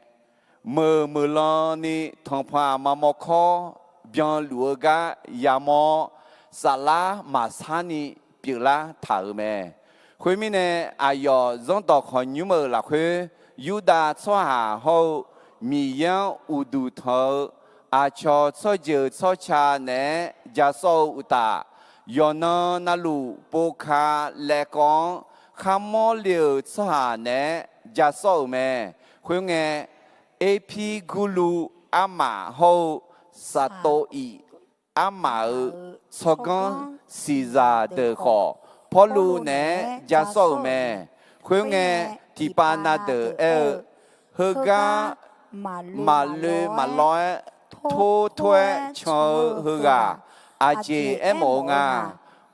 meuq meuq lan ni tanqpanq aqma mawrkawr byanluf-eu gar yamawr-awr, saflar maqsar ni pyeuflar taq-euq mae. Khoermirnae, aqyawf zanrdawq khawqnymr-euq lafkhoer, Yurdav tsawrhaq hawr-eu Miqyaer-anr uqduq tanq-eu aqcawq tsawrjeuq tsawrca naeq-aer ja sawr-eu uqtaf, yawqnan navluf povka laevkawv-anr kharmawr le-euq tsawrhaq naeq-aer ja sawr-euq mae. Khoerngae, Erpirgurluv armaf hawr-eu Saqtov-iq armaf-euq tsawrganr siqzaq deuq khawf, Pawrluv naeq-aer ja sawr-euq mae. Khoerngae, tiqpav na deuq aer-eu, Heugar maqloe maqlawr-aer tor tor-aer can-eu heughaq aqjeq aermawf-eu nga.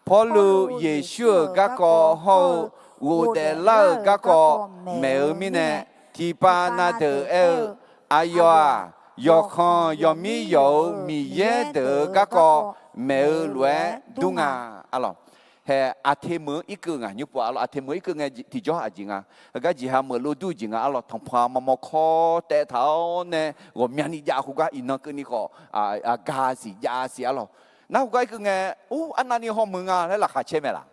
Pawrluv Yeqsur-euq garkawv hawr-eu ghofdaef lar-euq garkawv maeq-eu mirnae, tiqpav na deuq aer-eu, Aqyawf-aq, yawqkhanq yawqmir yawq-euq Miqyaer deuq-euq garkawv maeq-eu lof-aer dur nga. Arlawq, Hae, aqte meuq-anr irkeuv ngaq nymr pov arlawr, aqte meuq irkeuv ngae tiqjawr aqjeq nga. Heugar jeqha meuq lor dur jeq nga arlawr, tanqpanq maqmawr kawr taev taq-awr nae ghawqmyani jav khoergar iqnan keuvni khawf, aqga siq jav siq arlawr. Nar khoergar irkeuv ngae, ur, arnavni hawmuiq nga laer laqkhaq caer mae laq?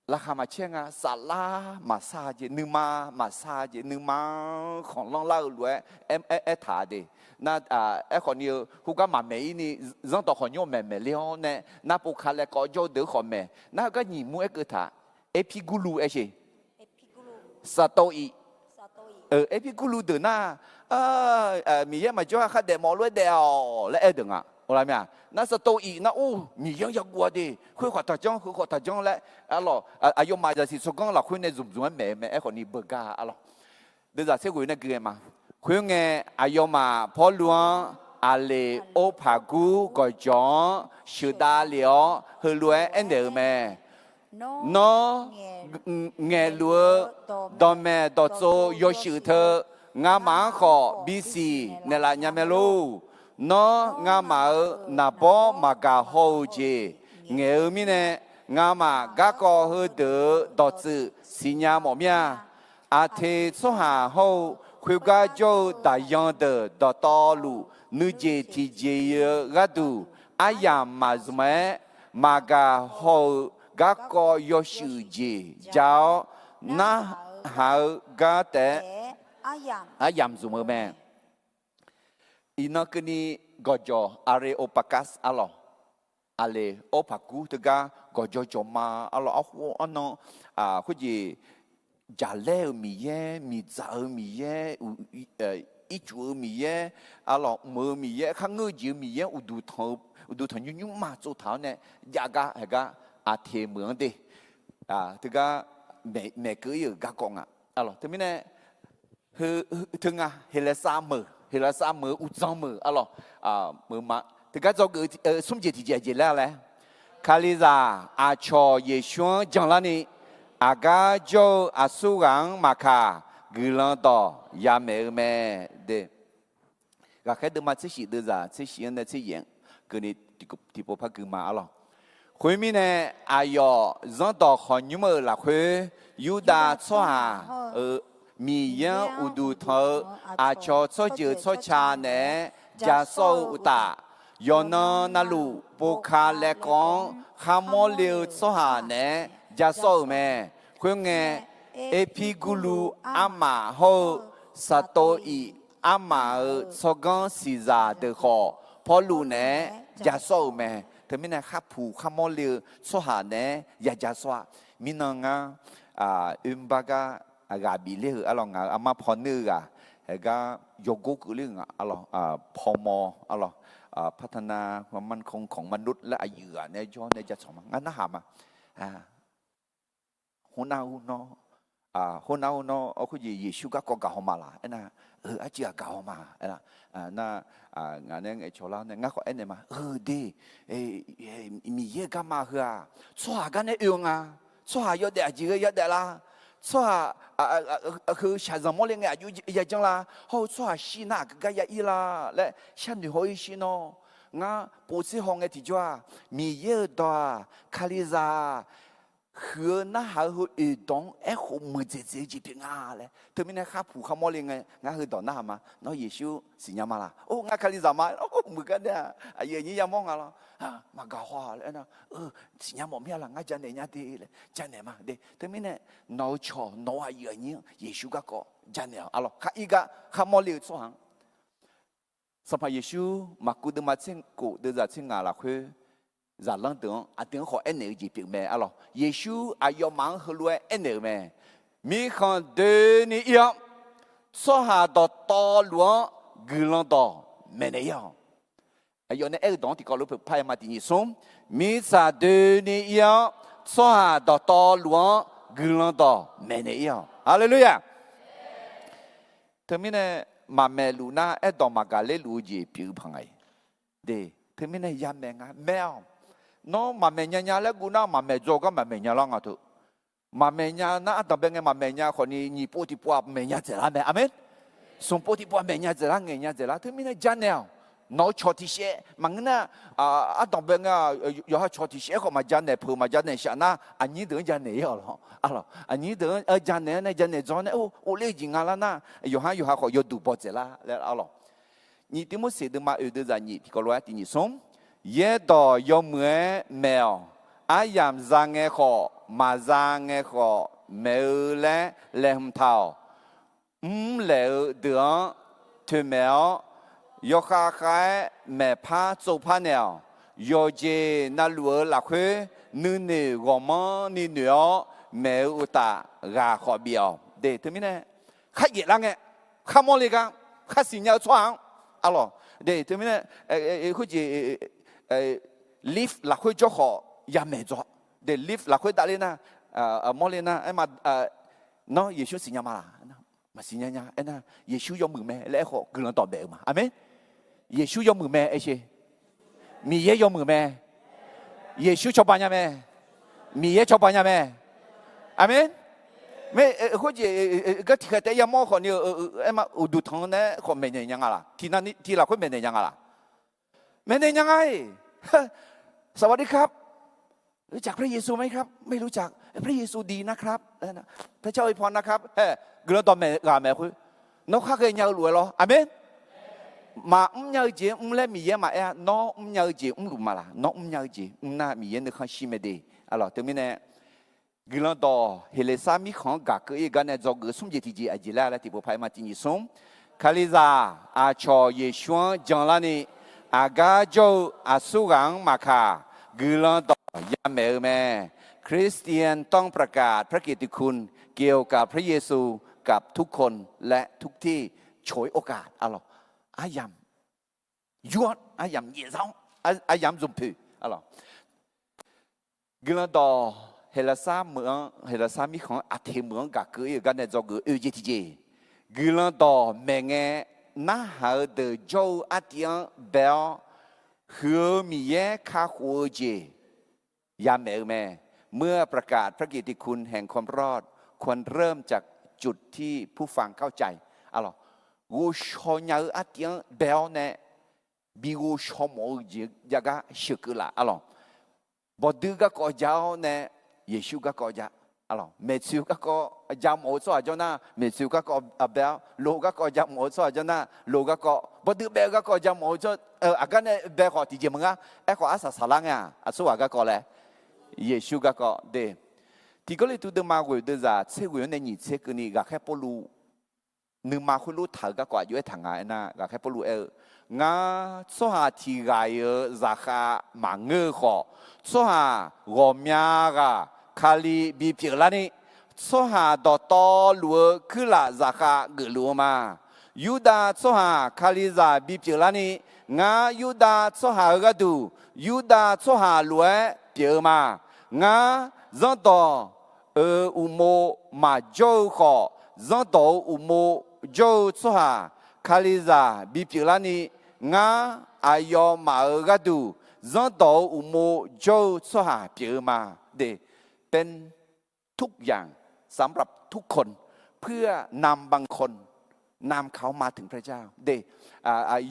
Laqkhaq maqcaer nga. Saflar maqsar jeq, nuima maqsar jeq, nuima-anr khanqlanr lar-eu lof-aer aertaq de. Nar, aerkhawf ni-eu khoergar maqmaeq-ir ni, zanrdawq khawqnymr maeqmaeq ler-awr nae, nar pov ka laer kawv jawr-eu deuq-anr khawf maeq. Nar heugar nyiq mur aerkeuv taq, Erpirgurluv aer sheq. Saqtov-iq. Erpirgurluv deuq nar, Miqyaer maqjawr-a, khardaef mawf lof-aer daef-awq laer aer deuq nga. Nar Saqtov-iq nar, or, Miqyaer-anr yaguv-a de, khoerkhawf taqjanr, khoerkhawf taqjanr laer arlawr, aqyawfmaf zaqsiq tsawrganr lafkhoer nae zmqzmq-aer maeq-eu mae. Aerkhawf ni beugar arlawr, deuvzaq tser ghoeq nae gui-aer ma. Khoerngae, aqyawfmaf Pawrluv-anr aqleq Orpaqgur gawqjawq-anr sheuqdav lef-awr, heulof-aer aernaeq-eu mae. Nawr ngaeqluf-eu dawqmaeq dawqtsov yawshuif teu, ngamaf-anr khawf bisiq naeqlaf nya mae lor. Nawr ngamaf-euq naqbawr maqgaq haw-eu jeq ngaeq-eu mirnae, ngamaf garkawv heudeuq-euq dawqtsuif siqnya mawf mir-a. Aqte tsawrhaq hawr-eu khoergar jawr-eu daqyan deuq dawqtawvluf, nuijeq tiqjeq-iq-eu gharduq aryamq maqzmq-aer, maqgaq haw-eu garkawv yawshuif jeq ja-awr, narhaq-eu gar taef-aer aryamq zmq-eu mae. Iqnan keuvni gawqjawq Areopagus arlawq, aqleq Orpaqgur teugar gawqjawq jawq ma arlawq, arhu arnan khoerjeq jaqlaer-euq Miqyaer, miqdzaq-eu Miqyaer, ircuf-eu Miqyaer, arlawq, mq-eu Miqyaer, kharngeur-eu jeq-eu Miqyaer, uqduq tanq nymr nymrma tsovtaq-awr nae jav gar haeq gar Aqteq meuq-anr de, teugar maeqkeuv-ir-euq garkawv nga. Arlawq, teumirnae heu teu nga, Heqlaqsar meuq, Heqlaqsar meuq-eu uqdzan meuq arlawq, meuq ma. Teugar dzawgeuf-eu smr jeq tiqjeq aqjeq laer laer, Kalizaq aqcawq Yeqsur-anr janlarni, aqgar jawr-eu aqsurghaq-anr maqkaq, guiqlanq dawq yamaeq-eu mae. De, ghaqkhaer deuvma tser shif deuvzaq tser shif-anr nae tser yaef-anr keuvni tiqpov par gui ma arlawq. Khoermirnae, aqyawf zanrdawq khawqnymr-euq lafkhoer, Yurdav tsawrhaq-euq Miqyaer-anr uqduq tanq-eu aqcawq tsawrjeuq tsawrca naeq-aer ja sawr-eu uqtaf, yawqnan navluf pov ka laer kawv-anr kharmawr le-eu tsawrhaq naeq-aer ja sawr-euq mae. Khoerngae, Erpirgurluv armaf hawr-eu Saqtov-iq armaf-euq tsawrganr siqzaq deuq khawf, Pawrluv naeq-aer ja sawr-euq mae. Teumirnae, kharpuq kharmawr le-eu tsawrhaq naeq-aer ya ja sawr-a. Mirnan ngar oermr bar gar ghaq bif ler-euq arlawq, ngaq-euq armar pawnuir-eu ghaq, haeq gar yawgor keuvler-euq nga arlawq, pawmaw arlawq, partner ความมั่นคงของมนุษย์ laer aqyuif ghaq nae jawr nae ja tsawq ma, ngar narhaq ma. Hawnar ur nawr, hawnar ur nawr, khoerjeq Yeqsur garkawv gaq haw ma laq aernar, arciv ghaq gaq haw ma aernar, nar, ngaq nae ngaeqcawq lar nae ngar khawf aernaeq ma, eu de, Miqyaer-euq garma heu-aq, tsawrhaq gar nae oe-eu nga. Tsawrhaq yawdaef aqjeq ghae yadaef lar? Tsawrhaq heu shaqzanq mawrle ngae aqjox yajanr lar? Hawr-eu tsawrhaq shir nar aqgeu gar ya ir lar laer sharnoeq haw-ir shir nawr, ngar povtser haw ngae tiqjawr-aq, Miqyaer-euq dawq-aq, Kalizaq huiq-eu narhaq-eu heu oeq dawq-anr aerkhof muiqdzaeq dzaeq-eu jeq pyeuf nga laer. Teumirnae kharpuq kharmawr le ngae ngar heudawq narhaq ma. Nawr Yeqsur siqnya ma laq? Or, ngar Kalizaq ma. Muiq gar nae-aq aqyuif aqnyir yamawr nga lawr. Maqgaq haw-a laer aernar, siqnya mawf mir-a laq, ngar janaeq nya de laer janaeq ma de. Teumirnae nawq-eu cawq nawq-eu aqyuif aqnyir-anr Yeqsur garkawv janaeq-awq arlawq. Khar ir gar kharmawr le-eu tsawrhaq-anr Sanqpaq Yeqsur maqkuv deuvma tser kof deuvzaq tser ngaq lafkhoer, zaqlanr deuq-anr aqdui-anr khawf aernaeq-eu jeq pyeuf mae arlawq. Yeqsur aqyawfmaf-anr heulof-aer aernaeq-euq mae. Mirkhanq doeni ir-awr, tsawrhaq dawqtawvluf-anr guiqlanq dawq maeqnaeq ir-awq. Aqyawf nae aer-eu dawq-anr tiqkawv lof peuq par-aer ma tiq nyiq smr. Mirtsaq doeni ir-awr, tsawrhaq dawqtawvluf-anr guiqlanq dawq maeqnaeq ir-awq. Haleluya! Teumirnae maqmaeq luf nar aerdawq maqgaq ler luf-eu jeq pyeuf-eu paq nga-iq. De, teumirnae yamaeq nga, maeq-awq. Nawr maqmaeq nya nya laer guv nar maqmaeq dzaw gar maqmaeq nya lar nga teu. Maqmaeq nya nar ardanqbae ngae maqmaeq nya khawfni nyiq pov tiqpov-aq maeq nya dzaeqlar mae. Aqmeq. Smq pov tiqpov-aq maeq nya dzaeqlar, ngaeq nya dzaeqlar. Teumirnae janaeq-awq. Nawq-eu cawq tiqshaev maqngeur nar, ardanqbae nga, yawqha cawq tiqshaev khawf maqja naeq peuq maqja naeq shaf nar, aqnyir deuq-anr ja naeq-ir-awq lawq. Aqlawq, aqnyir deuq-anr ja naeq-aer nae ja naeq dzawr nae, or, urler-eu jeq nga lar nar, yawqha yawqha khawf yawduq bawdzaeq lar laer arlawq. Nyiq Tirmorseq deuvma oeq deuvzaq nyiq tiqkawv lof-aer tiq nyiq smr. Yaerdawq yawmuiq-aer maeq-awq. Aryamq za ngae khawf maqza ngae khawf maeq-eu laer laeqhmq taq-awq. Mrlaeq-eu deuq-anr toeqmaeq-awr, yawkhav khav-aer maeqpar tsovpar naeq-awq. Yawqjeq navluf-eu lafkhoer nuinoeq ghawqmanrni noeq-awr maeq-eu uqtaf ghaq khawf bif-awq. De teumirnae, khar jaeflar ngae, khar mawrle gar, khar siqnya-eu tsawrhaq-anr, arlawq. De teumirnae, khoerjeq, lift lafkhoer jawr khawf yamaeq dzaw. De lift lafkhoer davler nar, mawrle nar, aerma, nawr Yeqsur siqnya ma laq? Maqsiqnya nya. Aernar Yeqsur yawmuiq mae laer aerkhawf guiqlanq dawq maeq-eu ma. Aqmeq. Yeqsur yawmuiq mae aer sher. Miqyaer yawmuiq mae. Yeqsur cawba nya mae. Miqyaer cawba nya mae. Aqmeq. Khoerjeq gar tiqkhaeq taef yamawr khawfni-eu aerma uqduq tanq-eu nae khawf maeqnaeq nya nga laq? Tiqnav tiq lafkhoer maeqnaeq nya nga laq? Maeqnaeq nya nga-iq. สวัสดีครับ รู้จักพระเยซูไหมครับ ไม่รู้จัก พระเยซูดีนะครับ พระเจ้าอวยพรนะครับ guiqlanq dawq maeq ghaq maeq khoer, nawr khar ghaenya-eu lof-aer lawr. Aqmeq. Maqmr nya-eu jeq-anr mr laer Miqyaer maqaer-a. Nawr mr nya-eu jeq mrluf ma laq? Nawr mr nya-eu jeq mr nar Miqyaer nuikhanr shir mae de. Arlawq teumirnae, guiqlanq dawq Heqleqsar mirkhanq-anr gaq keuv-ir gar nae dzawgeuf smr jeq tiqjeq aqjeq laer laer tiqpov paq-aer ma tiq nyiq smr. Kalizaq aqcawq Yeqsur-anr janlarni, aqgar jawr-eu aqsurghaq-anr maqkaq, guiqlanq dawq yamaeq-eu mae. คริสเตียนต้องประกาศพระกิตติคุณเกี่ยวกับพระเยซูกับทุกคนและทุกที่ ฉวยโอกาส arlawq. Aryamq yur-awr, aryamq nyaefzar-awr, aryamq zmqpoeq, arlawq. Guiqlanq dawq Heqleqsar meuq-anr, Heqleqsar mirkhanq-anr aqteq meuq-anr gaq keuv-ir-euq gar nae dzawgeuf oe jeq tiqjeq, guiqlanq dawq maeqngae narhaq-eu deuq jawr-eu artiv-anr bae-awr, huiq-eu Miqyaer kakhof-eu jeq yamaeq-eu mae. เมื่อประกาศพระกิตติคุณแห่งความรอด ควรเริ่มจากจุดที่ผู้ฟังเข้าใจ arlawq. Ghovshaw nya-eu artiv-anr bae-awr nae bi ghovshaw mawf-eu jeq jav gar sheuqkeuv laf, arlawq. Bawqdui garkawv ja-awr nae Yeqsur garkawv ja, arlawq. Maeqtsoeq garkawv ja mawf-eu tsawrhaq jawr nar maeqtsoeq garkawv bae-awr, loq garkawv ja mawf-eu tsawrhaq jawr nar loq garkawv, bawqdui bae-eu garkawv ja mawf-eu tsawrhaq, aqgar nae bae khawf tiqjeq maqngar. Aerkhawf arsaq saqlar ngae-aq, aqsurghaq garkawv laer Yeqsur garkawv de. Tiq Gawrliqtu deuvma ghoeq deuvzaq tser ghoeq-anr nae nyiq tser keuvni ghaqkhaer Pawrluv nuima khoerlof taq-euq garkawv aqjox-aer taq nga aernar, ghaqkhaer Pawrluv aer-eu, Ngar tsawrhaq tiq ghaq-iq-euq zaqkhav maqngeur-eu khawf, tsawrhaq ghawqmya ghaq Kali bipyeuf larni, tsawrhaq dawqtawvluf-eu kuirlaf zaqkhav geufluf-eu ma. Yurdav tsawrhaq Kalizaq bipyeuf larni, ngar Yurdav tsawrhaq-euq gharduq Yurdav tsawrhaq lof-aer pyeuf-eu ma. Ngar zanrdawq-euq uqmov maqjawr-eu khawf, zanrdawq-euq uqmov jawr-eu tsawrhaq Kalizaq bipyeuf larni, ngar aqyawfmaf-euq gharduq zanrdawq-euq uqmov jawr-eu tsawrhaq pyeuf-eu ma. De, เป็นทุกอย่างสำหรับทุกคน เพื่อนำบางคนนำเขามาถึงพระเจ้า de.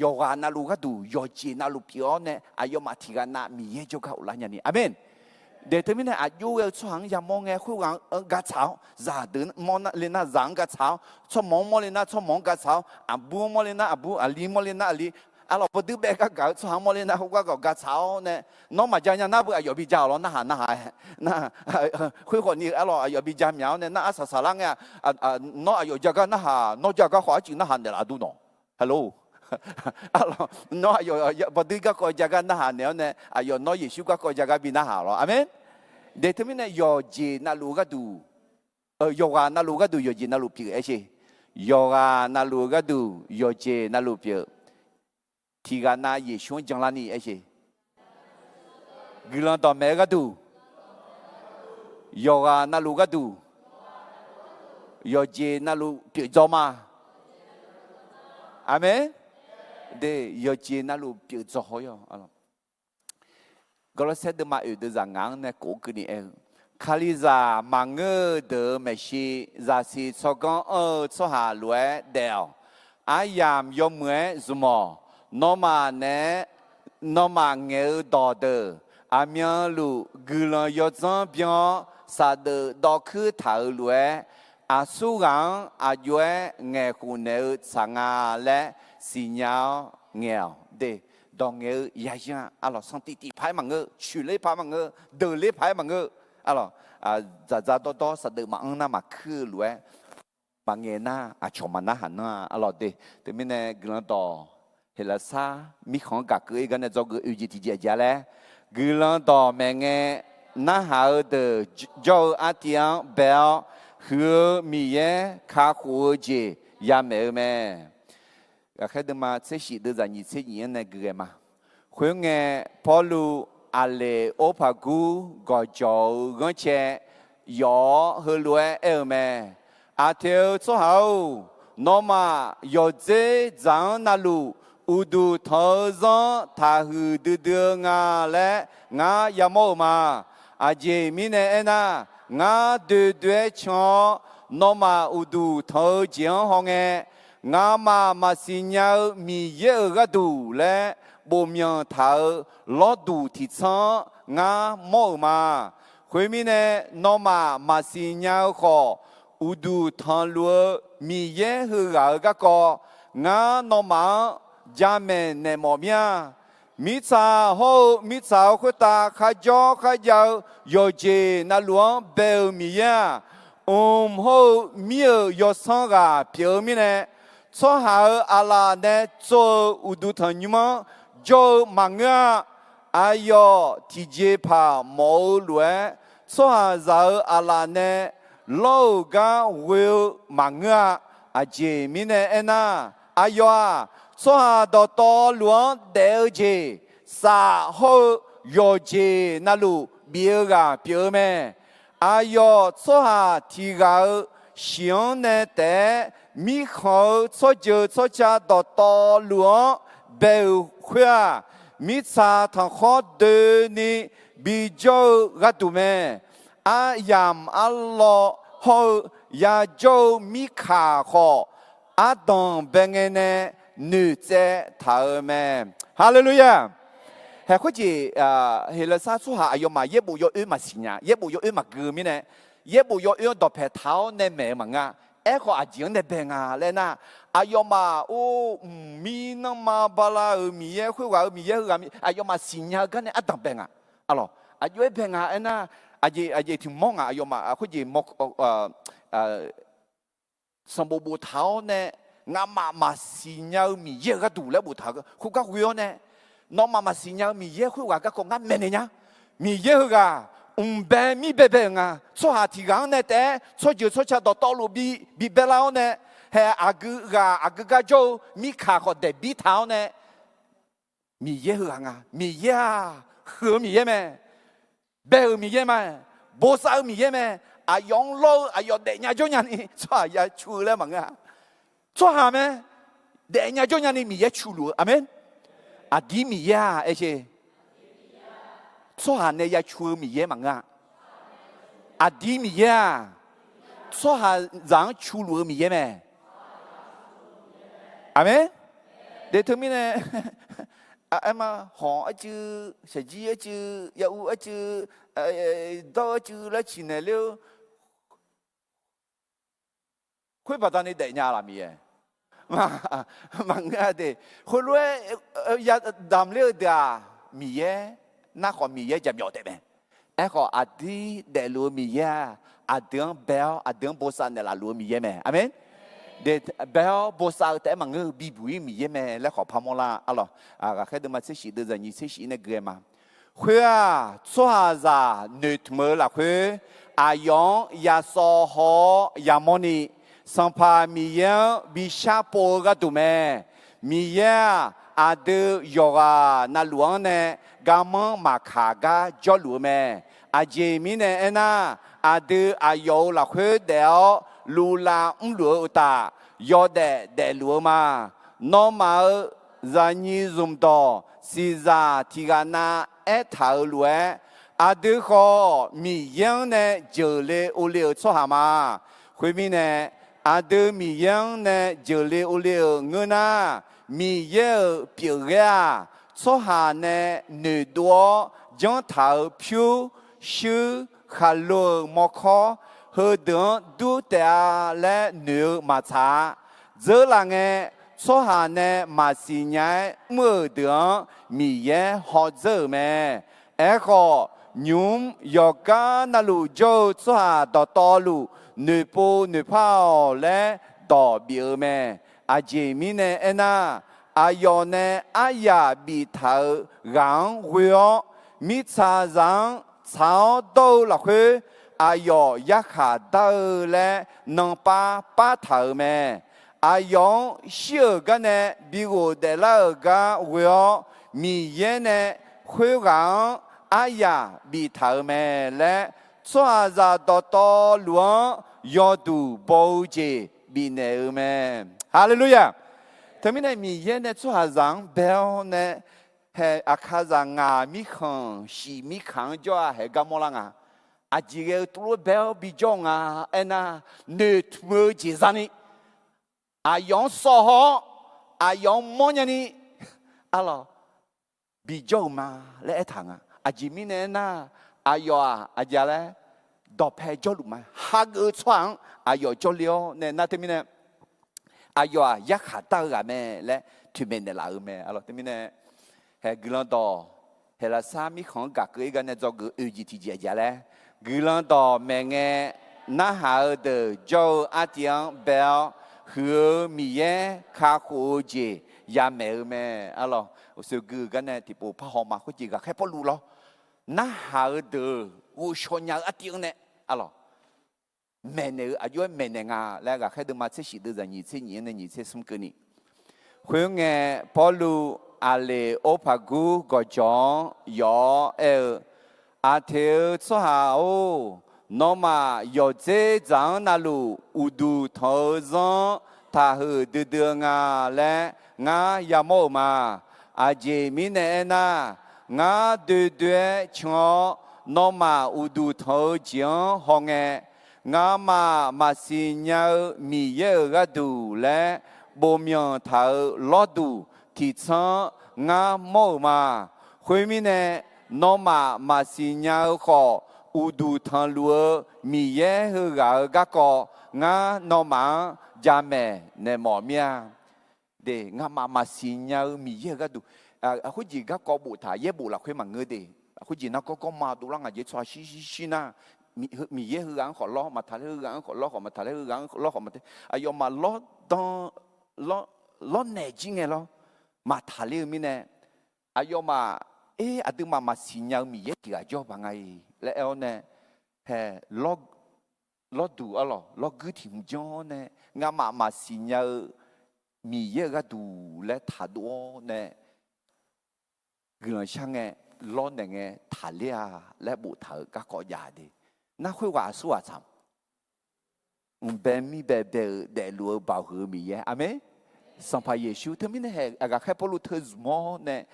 Yawqghaq navluf gharduq yawqjeq navluf pyeuf-awr nae aqyawfmaf tiq ghaq nav Miqyaer jawrgar ghoflar nyani. Aqmeq. De teumirnae aqjox ghae-eu tsawrhaq-anr yamawr ngae khoerghaq-anr gartsaq-awr, zaqdeuq mawrle nar zaq-anr gartsaq-awr, tsawrmawq-anr mawrle nar tsawrmawq-anr gartsaq-awr, aqbur-anr mawrle nar aqbur, aqli mawrle nar aqli, arlawq bawqdui bae gar gaq-eu tsawrhaq-anr mawrle nar khoergar gaq gartsaq-awr nae, nawr maqja nya nar beu aqyawf bi ja-awq lawr narhaq narhaq-aer, khoerkhawf ni arlawq aqyawf bi ja myaq-awr nae nar arsaq saqlar ngae-a, nawr aqyawf ja gar narhaq, nawr ja gar khawf arcuif narhaq naeqlaf dur nawq. Hello. Arlawq, nawr aqyawf bawqdui garkawv ja gar narhaq naeq-awr nae aqyawf nawr Yeqsur garkawv ja gar bi narhaq lawr. Aqmeq. De teumirnae yawqjeq navluf-eu gharduq, yawqghaq navluf-eu gharduq yawqjeq navluf pyeuf aer sher. Yawqghaq navluf-eu gharduq yawqjeq navluf pyeuf. Tiq ghaq nav Yeqsur-anr janlarni aer sher. Guiqlanq dawqmaeq-eu gharduq, yawqghaq navluf gharduq, yawqjeq navluf pyeuf dzaw ma. Aqmeq. De, yawqjeq navluf pyeuf dzaw haw-ir-awq. Gawrlawrsaer deuvma oeq deuvzaq ngaq-anr nae kof-eu keuvni aer-eu, Kalizaq maqngeur-eu deuq-euq maeqshi zaqsiq tsawrganr anr-eu tsawrhaq lof-aer daef-awq. Aryamq yawmuiq-aer zmq-awq. Nawmaf naeq-aer, nawmaf ngaeq-eu dawqdeuq aqmyanluf guiqlanq yawdzanr byan-awr saqdeuf dawvkuir taq-euq lof-aer, aqsurghaq-anr aqjox-aer ngaeqkhof naeq-eu tsaq nga laer siqnya-awr ngaeq-awq de. Dawq ngaeq-eu yaqyan-a, arlawq, sanqtif tif paq-aer maqngeur, coeqler paq-aer maqngeur, deuqler paq-aer maqngeur, arlawq, dzaqdzaq dawrdawr saqdeuf maqanr nar maqkuir-eu lof-aer maqngaeq nar aqcawq maqnarhaq nanr-a, arlawq de. Teumirnae guiqlanq dawq Heqlaqsar mirkhanq-anr gaq keuv-ir gar nae dzawgeuf oe jeq tiqjeq aqjeq-a laer, guiqlanq dawq maeqngae narhaq-eu deuq jawr-eu artiv-anr bae-awr, huiq-eu Miqyaer kakhof-eu jeq yamaeq-eu mae. Ghaqkhaer deuvma tser shif deuvzaq nyiq tser nyiq-anr nae gui ghae ma. Khoerngae, Pawrluv Aqleq Orpaqgur gawqjawq-euq ghanrcae yawf-awr heulof-aer aer-eu mae. Aqteq-eu tsawrhaq-or, nawmaf yawqdzer dzaq-anr navluf uqduq tanq-eu zanr taqhuiq duidui-eu nga laer ngar yamawr-euq ma. Aqjeq mirnae aernar, ngar doe doe-aer can-awr, nawmaf uqduq tanq-eu jeq-anr hawngae, ngamaf maqsiq nya-eu Miqyaer-euq gharduq laer bofmyanq taq-euq lawrduq tiqtsanr-anr ngar mawr-euq ma. Khoermirnae, nawmaf maqsiq nya-eu khawf, uqduq tanqluf-eu Miqyaer heughaq-euq garkawv ngar nawmaf-anr jamaeq naeq mawf mir-a. Mirtsaq hawr-eu mirtsaq-euq khoertav kharjawr kharjav-eu yawqjeq navluf-anr bae-euq Miqyaer-aq, mq hawr-eu mir-euq yawsanr ghaq pyeuf-eu mirnae, tsawrhaq-euq aqlaf nae tsov-eu uqduq tanqnymr-anr jawr-eu maqngeur-a. Aqyawf tiqjeqpaq mawf-eu lof-aer, tsawrhaqzaq-euq aqlaf nae lawr-euq gar ghoe-eu maqngeur-a. Aqjeq mirnae aernar, aqyawf-aq, tsawrhaq dawqtawvluf-anr daef-eu jeq, saf hawr-eu yawqjeq navluf bif-eu ghaq pyeuf-eu mae. Aqyawf tsawrhaq tiq ghaq-euq shiq-anr nae taef-aer, mirkhanq-eu tsawrjeuq tsawrca dawqtawvluf-anr bae-euq khoer-aq, mirtsaq tanqkhawr doeni bijawr-eu gharduq mae. Aryamq arlawv hawr-eu yajawr-eu mirkaq khawf, ardanq bae ngae nae noeqtsaev taq-euq mae. Haleluya! Haeq khoerjeq, Heqlaqsar tsawrhaq aqyawfmaf yaerbof yawoer maqsiq nya, yaerbof yawoer maqgui-eu mirnae, yaerbof yawoer-anr dawqpaeq taq-awr nae maeq-eu maqngeur-a. Aerkhawf, aqjeq-anr nae bae nga laer nar, aqyawfmaf or, mqmir nanrma bala-euq Miqyaer, khoerghaq-euq Miqyaer heughaq, aqyawfmaf siqnya-eu gar nae ardanq bae nga. Arlawq, aqjox-aer bae nga aernar, aqjeq aqjeq tiq mawr ngaq, aqyawfmaf khoerjeq mawr sanqbof boftaq-awr nae, ngamaf maqsiq nya-eu Miqyaer-euq gharduq laer boftaq-eu khoergar ghoe-awr nae, nawmaf maqsiq nya-eu Miqyaer khoerghaq garkawv ngar maeqnaeq nya. Miqyaer heughaq mqbae mirbae bae-euq nga. Tsawrhaq tiq ghaq-anr nae taef-aer tsawrjeuq tsawrca dawqtawvluf bi, bi baelar-awr nae, haeq aqgeu ghaq aqgeu gar jawr-eu mirkaq khawf daeq bir taq-awr nae, Miqyaer heughaq nga. Miqyaer-aq, huiq-eu Miqyaer mae. Bae-euq Miqyaer mae. Bosav-eu Miqyaer mae. Aqyawf-anr lawr-eu, aqyawf daefnya jawr nyani tsawrhaq ya cu-eu laer maqngeur-a. Tsawrhaq mae. Daefnya jawr nyani Miqyaer culuf-eu. Aqmeq. Aqdir Miqyaer-aq aer sher. Tsawrhaq nae ya cu-eu Miqyaer maqngeur-a. Aqdir Miqyaer-aq, tsawrhaqzaq-anr culuf-eu Miqyaer mae. Aqmeq. Deq teumirnae, aerma, hawq arcuiv, shaqjir arcuiv, yaur arcuiv, dawr arcuiv laer ciqnaeq ler-eu, khoer baqdanae daefnya laf Miqyaer? Maqngeur-a de. Khoerlof-aer yadamq ler-eu deuq-aq, Miqyaer, nar khawf Miqyaer jaqmyawf taef mae. Aerkhawf, aqdir daefluf-eu Miqyaer-aq, aqdui-anr bae-awr aqdui-anr bosav naeqlaf luf-eu Miqyaer mae. Aqmeq. Bae-awr bosav-eu taef-aer maqngeur-eu bibuq-ir Miqyaer mae laer khawf parmawr lar. Arlawq, ghaqkhaer deuvma tser shif deuvzaq nyiq tser shif nae gui-aer ma. Khoer-aq, tsawrhaqzaq noeqtmq-eu lafkhoer, aqyawf-anr yasawv haw-awr yamawrni, Sanqpaq Miqyaer-anr bi sharpov-eu gharduq mae. Miqyaer-aq, aqdui yawqghaq navluf-anr nae garmanr maqkaq gar jawrluf-eu mae. Aqjeq mirnae aernar, aqdui aqyawf-euq lafkhoer daef-awr luvlav mrluf-eu uqtaf, yawdaef daefluf-eu ma. Nawmaf-euq zaqnyiq zmqdawq siqzaq tiq ghaq nav aertaq-euq lof-aer, aqdui khawf Miqyaer-anr nae jeuqle ovle-euq tsawrhaq ma. Khoermirnae, aqdui Miqyaer-anr nae jeuqle ovle-euq ngeur nar, Miqyaer-euq pyeufghae-aq, tsawrhaq nae noeqdov-awr janr taq-euq pyur, shuir, khaqlo-euq mawrkawr, heudeuq-anr dur taef-a laer noeq-eu maqtsaq-a. Dzeurlaf ngae, tsawrhaq nae maqsiq nya-aer mr-euq deuq-anr Miqyaer hawdzeur-euq mae. Aerkhawf, nymq-mr yawqgar navluf jawr-eu tsawrhaq dawqtawvluf noeqpov noeqpar-awq laer dawq bif-eu mae. Aqjeq mirnae aernar, aqyawf nae aryaq biftaq-euq ghaq-anr ghoe-awr, mirtsaqzaq-anr tsaq-awr dawr-eu lafkhoer, aqyawf yarkhaq dar-eu laer nanpar partaq-euq mae. Aqyawf-anr shir-euq garnae bi ghofdaeflar-euq gar ghoe-awr, Miqyaer nae khoerghaq-anr aryaq biftaq-euq mae laer, tsawrhaqzaq dawqtawvluf-anr yawduq baw-eu jeq bifnaeq-eu mae. Haleluya! Teumirnae Miqyaer nae tsawrhaqzaq-anr bae-awr nae, hae aqkaqzaq ngaq mirkhanq shiq mirkaq-anr jawr-a haeq gar mawrlar nga. Aqjeq ghae-eu tuvlof-aer bae-awr bijawr-eu nga aernar, noeqtmq-eu jeq zani, aqyawf-anr sawv haw-awr, aqyawf-anr mawrnya ni, arlawq, bijawr-euq ma laer aertaq nga. Aqjeq mirnae aernar, aqyawf-aq aqjeq laer dawqpae jawrluf ma. Hageuf-eu tsawrhaq-anr aqyawf jawrle-awr nae nar teumirnae, aqyawf-aq yarkhaq dar-eu ghaq mae laer toeqmaeq naeqlaf-euq mae. Arlawq teumirnae, hae guiqlanq dawq, Heqlaqsar mirkhanq-anr gaq keuv-ir gar nae dzawgeuf oeq jeq tiqjeq aqjeq laer, guiqlanq dawq maeqngae, narhaq-eu deuq jawr-eu artiv-anr bae-awr, huiq-eu Miqyaer kakhof-eu jeq yamaeq-eu mae. Arlawq, uqshoe gui-eu gar nae tiqpov parhaw ma. Khoerjeq ghaqkhaer Pawrluv lawr, narhaq-eu deuq ghovshaw nya-eu artiv-anr nae, arlawq, maeqnaeq-eu aqjox-aer maeqnaeq nga laer, ghaqkhaer deuvma tser shif deuvzaq nyiq tser nyiq-anr nae nyiq tser smr keuvni. Khoerngae, Pawrluv Aqleqorpaqgur gawqjawq-anr yawf-awr aer-eu, Aqteq-eu tsawrhaq-or, nawmaf yawqdzer dzaq-anr navluf uqduq tanq-eu zanr taqhuiq duidui-eu nga laer ngar yamawr-euq ma. Aqjeq mirnae aernar, ngar doedoi-aer can-awr nawmaf uqduq tanq-eu jeq-anr hawngae, ngamaf maqsiq nya-eu Miqyaer-euq gharduq laer bofmyanq taq-euq lawrduq tiqtsanr ngar mawr-euq ma. Khoermirnae, nawmaf maqsiq nya-eu khawf, uqduq tanqluf-eu Miqyaer heughaq-euq garkawv ngar nawmaf-anr jamaeq naeq mawf mir-a. De, ngamaf maqsiq nya-eu Miqyaer-euq gharduq, khoerjeq garkawv boftaq yaerbof lafkhoer maqngeur de. Khoerjeq nargawr gawrma dovlar ngaq jeq tsawrhaq shir shir shir nar, Miqyaer heughaq-anr khawf lawr maqtaq ler, heughaq-anr khawf lawr khawf maqtaq ler, heughaq-anr lawr khawf maqtaq, aqyawfmaf lawr dan, lawrnaeq jir ngae lawr maqtaq ler-eu mirnae, aqyawfmaf, er, aqduimaf maqsiq nya-eu Miqyaer tiq ghaq jawr baq nga-iq laer aer-awr nae, hae, lawr, lawrduq arlawq, lawrguir tiq hmq janr-awr nae, ngamaf maqsiq nya-eu Miqyaer-euq gharduq laer taqdov-awr nae, guiqlanq shar ngae, lawrnaeq ngae taqler-a laer boftaq-euq garkawv jav de. Nar khoerghaq aqsurghaq tsaq mq bae mir bae bae-euq daefluf-eu baoq huiq-eu Miqyaer. Aqmeq. Sanqpaq Yeqsur teumirnae hae aqghaqkhaer Pawrluv teu zmq-awr nae,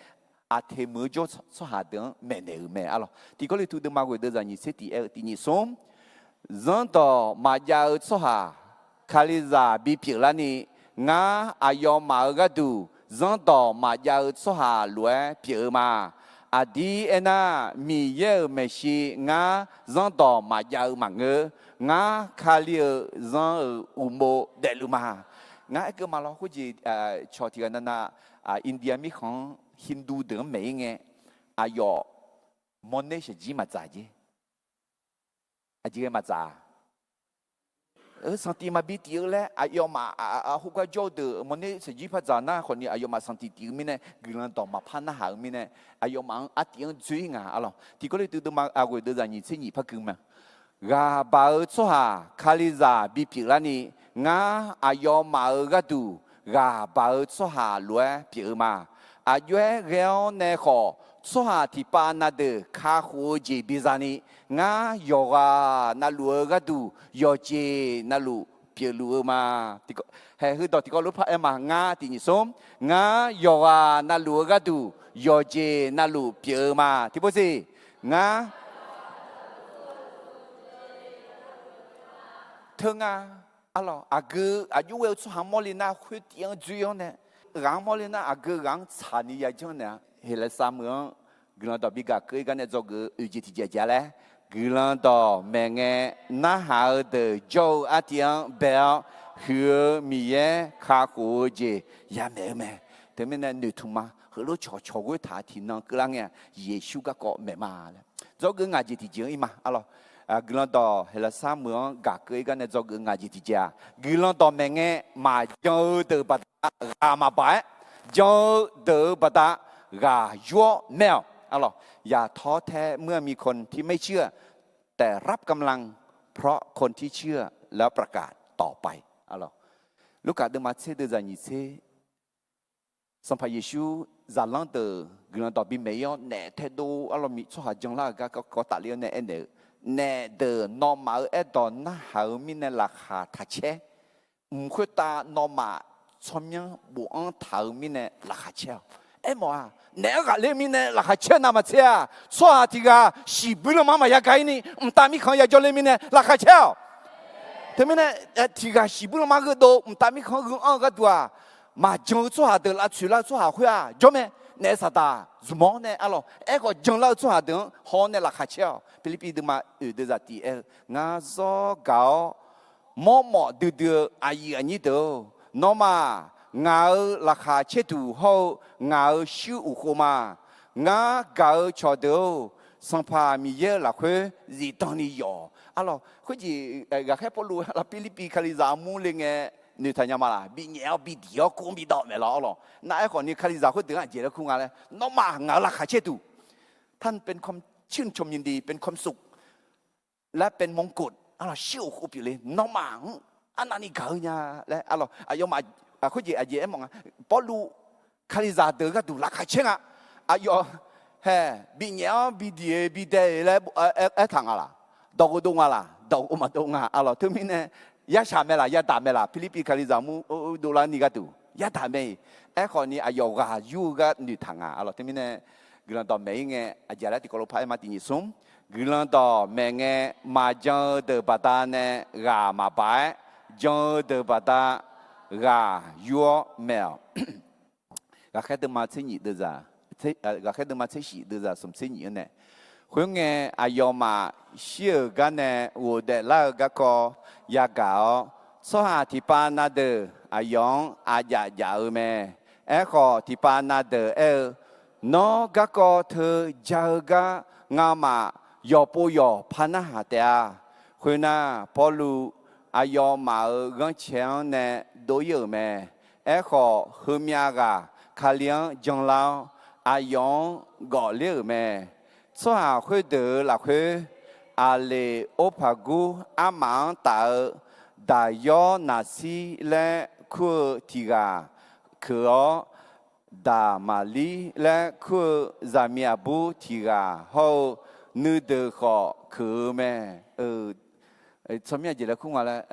Aqteq meuq-eu jawr tsawrhaq deuq-anr maeqnaeq-euq mae arlawq. Tiq Gawrliqtu deuvma ghoeq deuvzaq nyiq tser tiq aer-eu tiq nyiq smr, zanrdawq maqjav-eu tsawrhaq Kalizaq bipyeuf larni, ngar aqyawfmaf-euq gharduq zanrdawq maqjav-eu tsawrhaq lof-aer pyeuf-eu ma. Aqdir aernar, Miqyaer-euq maeqshi ngar zanrdawq maqjav-eu maqngeur. Ngar Kali-euq zanr-euq uqmov daefluf ma. Ngar aerkeuv ma lawr, khoerjeq cawq tiq ghaq navnav, India mirkhanq-anr Hindu deuq-anr maeq-ir ngae, aqyawf mawrner shaqjir maqdzaq jer. Aqjeq ghae maqdzaq-a. Sanqtif maqbi tif-eu laer aqyawfmaf, khoergar jawr-eu deuq mawrner shaqjir par dzaq nar khawfni aqyawfmaf sanqtif tif-eu mirnae guiqlanq dawq maqpar narhaq-eu mirnae, aqyawfmaf-anr artif-anr dzoer-ir nga arlawq. Tiq Gawrliqtu deuvma ghoeq deuvzaq nyiq tser nyiq par gui ma. Ghaq baq-eu tsawrhaq Kalizaq bipyeuf larni, ngar aqyawfmaf-euq gharduq ghaq baq-eu tsawrhaq lof-aer pyeuf-eu ma. Aqjox-aer ghae-awr nae khawf, tsawrhaq tiqpav na deuq kakhof-eu jeq biza ni, ngar yawqghaq navluf-eu gharduq yawqjeq navluf pyeufluf-eu ma. Hae, heudawq tiqkawv lof-aer par aer ma. Ngar tiq nyiq smr, ngar yawqghaq navluf-eu gharduq yawqjeq navluf pyeuf-eu ma. Tiqpov siq, ngar teu nga. Arlawq, aqgeu aqjox ghae-eu tsawrhaq mawrle nar khoer tiv-anr dzoer-awr nae, ghaq-anr mawrler nar, aqgeu ghaq-anr tsaqni yajanr naeq-a. Heqlaeqsar meuq-anr guiqlanq dawq bi gaq keuv-ir gar nae dzawgeuf-eu oeq jeq tiqjeq aqjeq-a laer, guiqlanq dawq maeqngae narhaq-eu deuq jawr-eu artiv-anr bae-awr, huiq-eu Miqyaer kakhof-eu jeq yamaeq-eu mae. Teumirnae noeqtmq ma. Heulof cawqcawq ghoer taq tiqnan keuvlar ngae-aq, Yeqsur garkawv maeq ma laer dzawgeuf ngaq jeq tiqjeq-anr ir ma. Arlawq, guiqlanq dawq Heqlaeqsar meuq-anr gaq keuv-ir gar nae dzawgeuf ngaq jeq tiqjeq-aq, guiqlanq dawq maeqngae maqjan-eu deuq baqda ghaq maqbaq-aer, jan-eu deuq-euq baqda ghaq yur-awr mae-awq. Arlawq, อย่าท้อแท้เมื่อมีคนที่ไม่เชื่อ แต่รับกำลังเพราะคนที่เชื่อ แล้วประกาศต่อไป Arlawq, Lurkaf deuvma tser deuvzaq nyiq tser, Sanqpaq Yeqsur zaqlanr deuq guiqlanq dawq bimaeq-ir-awr naef taedov arlawq, tsawrhaq janlar-euq gar kawv tafler-awr nae aernaeq-eu, naef deuq nawmaf-euq aerdawq narhaq-eu mirnae laqkhaq taq caer. Mq khoertav nawmaf tsawrmyanr bofanr taq-eu mirnae laqkhaq caer-awq. Aermawf-aq, naef-anr ghaqler mirnae laqkhaq caer-eu navmaqtser-aq, tsawrhaq tiq ghaq shiqbuir lanma maqya ga-ir ni mqtav mirkhanq-anr yajawr ler mirnae laqkhaq caer-awq. Teumirnae, tiq ghaq shiqbuir lanma gheudov mqtav mirkhanq-anr gheu anr-eu gharduq-aq, maqjan-eu tsawrhaq deuq lavtsoeq lar-eu tsawrhaq khoer-aq jawr mae. Naef saqdaq zmq-awr nae arlawq, aerkhawf janlar-eu tsawrhaq deuq-anr haw-awr nae laqkhaq caer-awq. Pirlirpiv deuvma oeq deuvzaq tiq aer-eu, Ngar zawr gaq-awr mawrmawf duidui-eu aqyuif aqnyir deuq-or, nawmaf ngaq-euq laqkhaq caerduq hawr-eu ngaq-euq shuir uqkhov ma. Ngar gaq-eu cawqdeuq-or, Sanqpaq Miqyaer-euq lafkhoer zifdan ni yawf. Arlawq, khoerjeq ghaqkhaer Pawrluv arlawq Pirlirpiv Kalizaq armur le ngae noeqtaq nya ma laq? Binyaef-awr bidiq-awr kur-anr bidawv maeq lawq. Arlawq, nar aerkhawf ni Kalizaq khoerdeuq-anr aqjeq laer kur nga laer, Nawmaf ngaq-euq laqkhaq caerduq, ท่านเป็นความชื่นชมยินดี เป็นความสุข และเป็นมงกุฎ arlawq, shuir uqkhov pyeufle. Nawmaf-anr arnavni gaq-eu nya laer arlawq, aqyawfmaf khoerjeq aqjeq aermawf nga. Pawrluv Kalizaq deuq-eu gharduq laqkhaq caer nga. Aqyawf hae, binyaef-awr bidiq-eu bidae-eu laer aertaq nga laq? Dawqghov dov nga laq? Dawqghov maqdov nga. Arlawq, teumirnae yarshaq mae laq, yadaq mae laq? Pirlirpiv Kalizaq mur dovlar ni gharduq yadaq mae-iq. Aerkhawf ni aqyawf ghaq yur-eu gar noeqtaq nga. Arlawq, teumirnae guiqlanq dawqmaeq-ir ngae aqjeq laer tiqkawv lo paraer ma. Tiq nyiq smr, guiqlanq dawqmaeq ngae maqjan-eu deuq baqdanae ghaq maqbaq-aer, jan-eu deuq baqda ghaq yur-awr mae-awq. Ghaqkhaer deuvma tser nyiq deuvzaq, ghaqkhaer deuvma tser shif deuvzaq smq tser nyiq-anr nae, khoerngae aqyawfmaf shir-euq gar nae ghofdaef lar-eu garkawv yagaq-awr, tsawrhaq tiqpav na deuq aqyawf-anr aqjaf jaf-eu mae. Aerkhawf, tiqpav na deuq aer-eu, Nawr garkawv teu ja-eu gar ngamaf yawqpov yawq par narhaq taef-a. Khoernar, Pawrluv aqyawfmaf-euq ghanrcae-anr nae dov-ir-euq mae. Aerkhawf, heumyav ghaq Kali-anr janlar-awr, aqyawf-anr gawfler-euq mae. Tsawrhaq khoerdeuq-euq lafkhoer, Aqleq Orpaqgur armaf-anr taf-eu Daqyawr Naqsir laer kur-eu tiq ghaq keuq-awr, Daqmaqlir laer kur-eu zaqmiq aqbur tiq ghaq hawr-eu nuideuq khawf keuq-eu mae. Tsawrmyanr aqjeq laer kur nga laer,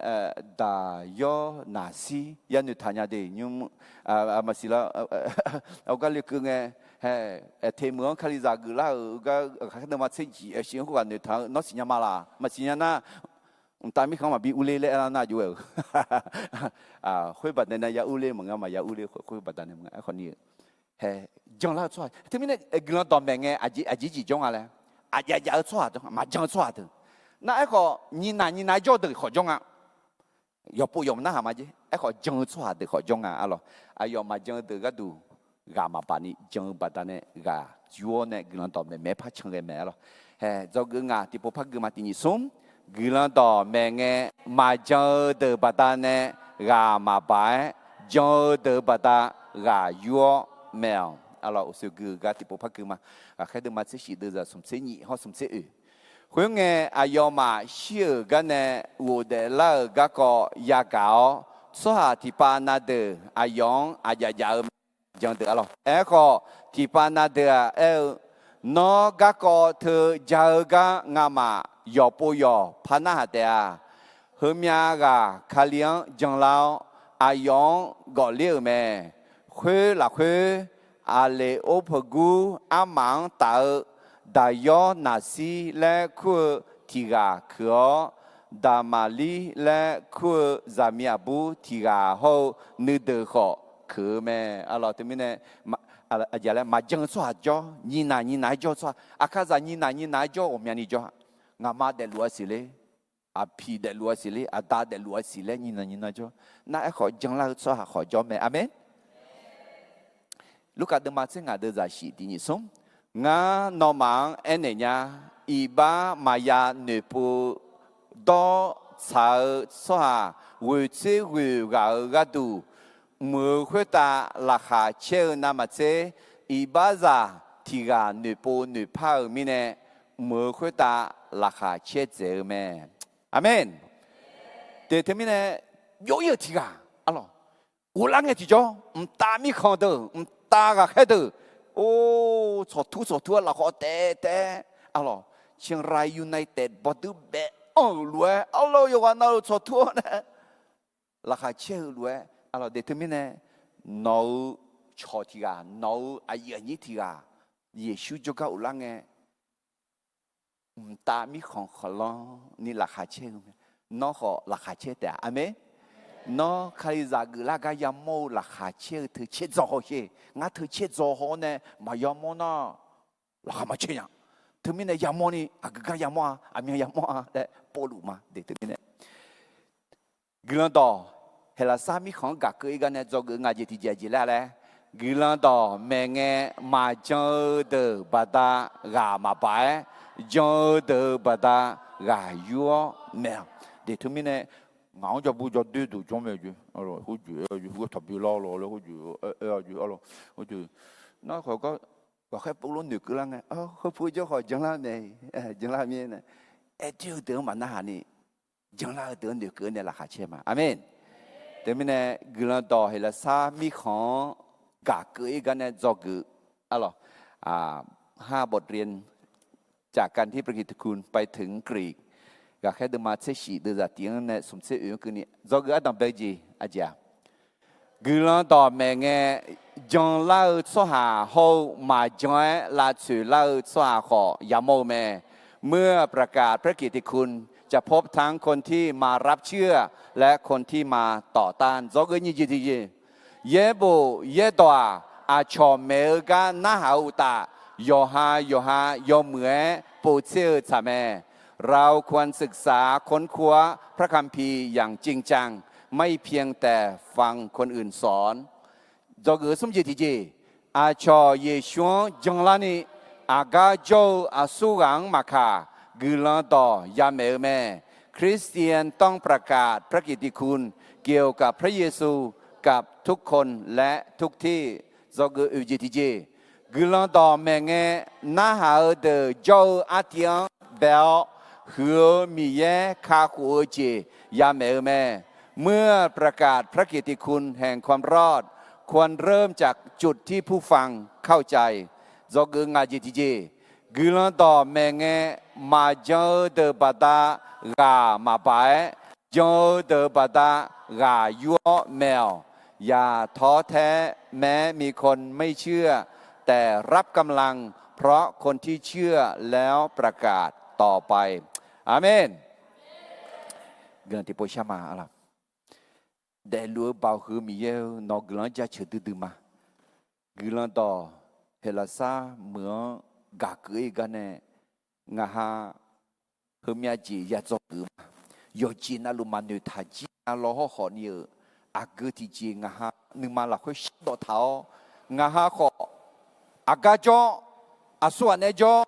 Daqyawr Naqsir yanoeq taq nya de nymr, maqsiq lar, awgar lekeuv ngae, aeqteq meuq-anr Kalizaq geuflar-euq gar ghaqkhaer deuvma tser jiq shiq-anr khoerghaq noeqtaq-eu nawr siqnya ma laq? Maqsiq nya nar, mqtav mirkhanq-anr maqbi urler laer aerlar nar aqjox-aer-euq. Khoer baqdanae ya urler maqngeur, maqya urler khoer baqdanae maqngeur. Aerkhawf ni-eu hae, janlar-eu tsawrhaq teumirnae guiqlanq dawqmaeq ngae aqjeq jeq jawr nga laer, aqjav jav-eu tsawrhaq deuq, maqjan-eu tsawrhaq deuq. Nar aerkhawf nyiq naq nyiq naq-aer jawr-eu deuq khawf jawr nga. Yawqpov yawq narhaq ma jer. Aerkhawf jan-eu tsawrhaq deuq khawf jawr nga. Arlawq, aqyawf maqjan-eu deuq gharduq ghaq maqbaq ni jan-eu baqdanae ghaq yur-awr nae guiqlanq dawqmaeq maeq-aer par can ghae mae. Arlawq, hae, dzawgeuf ngaq tiqpov par gui ma. Tiq nyiq smr, guiqlanq dawqmaeq ngae maqjan-eu deuq baqdanae ghaq maqbaq-aer, jan-eu deuq baqda ghaq yur-awr mae-awq. Arlawq, uqshoe gui-eu gar tiqpov par gui ma. Ghaqkhaer deuvma tser shif deuvzaq smq tser nyiq hawr smq tser oeq. Khoerngae, aqyawfmaf shir-euq gar nae ghofdaef lar-euq garkawv yagaq-awr, tsawrhaq tiqpav na deuq aqyawf-anr aqjav jav-eu mae. Jan deuq arlawq. Aerkhawf, tiqpav na deuq-aq aer-eu, Nawr garkawv teu ja-eu gar ngamaf yawqpov yawq par narhaq taef-a. Heumyav ghaq Kali-anr janlar-awr, aqyawf-anr gawfler-euq mae. Khoer lafkhoer, Aqleq Orpaqgur armaf-anr taf-eu Daqyawr Naqsir laer kur-eu tiq ghaq keuq-awr, Daqmaqlir laer kur-eu zaqmiq aqbur tiq ghaq hawr-eu nuideuq khawf keuq-eu mae. Arlawq, teumirnae, aqjeq laer maqjan-eu tsawrhaq jawr, nyiq naq nyiq naq-aer jawr-eu tsawrhaq, aqkaqzaq nyiq naq nyiq naq-aer jawr ghawqmyani jawr-a. Ngaqma daefluf-a siqler, aqpiq daefluf-a siqler, aqda daefluf-a siqler, nyiq naq nyiq naq jawr. Nar aerkhawf janlar-eu tsawrhaq khawf jawr mae. Aqmeq. Lurkaf deuvma tser ngaq deuvzaq shif tiq nyiq smr. Ngar nawmaf-anr aernaeq nya, iqbax maqya noeqpov dawr tsaq-eu tsawrhaq ghoeq tser ghoeq ghaq-euq gharduq mq-euq khoertav laqkhaq caer-eu navmaqtser, iqbaxzaq tiq ghaq noeqpov noeqpar-euq mirnae, mq-euq khoertav laqkhaq caer dzaeq-eu mae. Aqmeq. Deuq teumirnae, jawr-ir-euq tiq ghaq, arlawq, uvlar ngae tiqjawr, mqtav mirkhanq deuq, mqtav ghaqkhaer deuq, or, tsawqtur tsawqtur-aer lafkhawf taef taef-aer, arlawq, Chiang Rai United bawqdui baef anr-euq lof-aer, arlawq, yawqghaq navluf tsawqtur-awr nae laqkhaq caer-eu lof-aer, arlawq, deuq teumirnae, nawq-euq cawq tiq ghaq, nawq-euq aqyuif aqnyir tiq ghaq, Yeqsur jawrgar uvlar ngae, mqtav mirkhanq khawqlanr ni laqkhaq caer-eu mae. Nawr khawf laqkhaq caer taef-a. Aqmeq. Nawr Kalizaq geuflar gar yamawr-eu laqkhaq caer-eu teu caerdzaw haw sher. Ngar teu caerdzaw haw-awr nae maqyamawr nar, laqkhaq maqcaer nya. Teumirnae yamawr ni aqgeu gar yamawr-a, aqmyan yamawr-a laer povluf ma. Deuq teumirnae, guiqlanq dawq, Heqlaqsar mirkhanq-anr gaqkeuv-ir gar nae dzawgeuf ngaq jeq tiqjeq jeq laer laer, guiqlanq dawq maeqngae, maqjan-eu deuq baqda ghaq maqbaq-aer, jan-eu deuq-euq baqda ghaq yur-awr maeq-awq. Deuq teumirnae, ngaq-anr jawrbu jawrdoer duq jawr mae jeq, khoerjeq aer-awr jeq, khoer taqbi lar lawq laer khoerjeq aer-awr jeq, arlawq, khoerjeq, nar khawf gar, ghaqkhaer povlof noeqkeuv lar ngae, khoerpu jawr khawf janlar mae, janlar mir nae, aerdoer-eu deuq-anr maqnarhaq ni, janlar-eu deuq-anr noeqkeuv nae laqkhaq caer ma. Aqmeq. Teumirnae, guiqlanq dawq Heqlaqsar mirkhanq-anr gaqkeuv-ir gar nae dzawgeuf, arlawq, ห้าบทเรียน จากการที่พระกิตติคุณไปถึงกรีก ghaqkhaer deuvma tser shif deuvzaq tiq-anr nae smq tser oeq-anr keuvni dzawgeuf ardanq bae-eu jeq aqjeq-aq, guiqlanq dawq maeqngae, janlar-eu tsawrhaq hawr-eu maqjan-aer lavtsoeq lar-eu tsawrhaq khawf yamawr-eu mae. เมื่อประกาศพระกิตติคุณ จะพบทั้งคนที่มารับเชื่อ และคนที่มาต่อต้าน dzawgeuf nyiq jeq tiqjeq. Yaerbof yaerdawq-aq, aqcawq maeq-eu gar narhaq-eu uqtaf, yawqha yawqha yawmuiq-aer povtser-eu tsaq mae. เราควรศึกษาค้นคว้าพระคัมภีร์อย่างจริงจัง ไม่เพียงแต่ฟังคนอื่นสอน Dzawgeuf smr jeq tiqjeq. Aqcawq Yeqsur-anr janlarni, aqgar jawr-eu aqsur ghaq-anr maqkaq, guiqlanq dawq yamaeq-eu mae. คริสเตียนต้องประกาศพระกิตติคุณเกี่ยวกับพระเยซูกับทุกคนและทุกที่ Dzawgeuf oeq jeq tiqjeq. Guiqlanq dawq maeqngae, narhaq-eu deuq jawr-eu artiv-anr bae-awr, huiq-eu Miqyaer kakhof-eu jeq yamaeq-eu mae. เมื่อประกาศพระกิตติคุณแห่งความรอด ควรเริ่มจากจุดที่ผู้ฟังเข้าใจ Dzawgeuf ngaq jeq tiqjeq. Guiqlanq dawq maeqngae, maqjan-eu deuq baqda ghaq maqbaq-aer, jan-eu deuq baqda ghaq yur-awr maeq-awq. อย่าท้อแท้แม้มีคนไม่เชื่อ แต่รับกำลังเพราะคนที่เชื่อแล้วประกาศต่อไป Aqmeq. Guiqlanq tiqpov shar ma, arlawq. Daefluf-eu Baoq huiq-eu Miqyaer-eu, nawq-eu guiqlanq-anr jaceuq duidui ma. Guiqlanq dawq Heqlaqsar meuq-anr gaqkeuv-ir gar nae, ngaq ha heumyav jeq ya dzawgeuf ma. Yawqjeq navluf maqnoeq taq jir nya law hawrkhawf ni-euq, aqgeu tiqjeq ngaq ha nuima lafkhoer shardawq taq-awr, ngaq ha khawf aqgar jawr, aqsur ghaq nae jawr,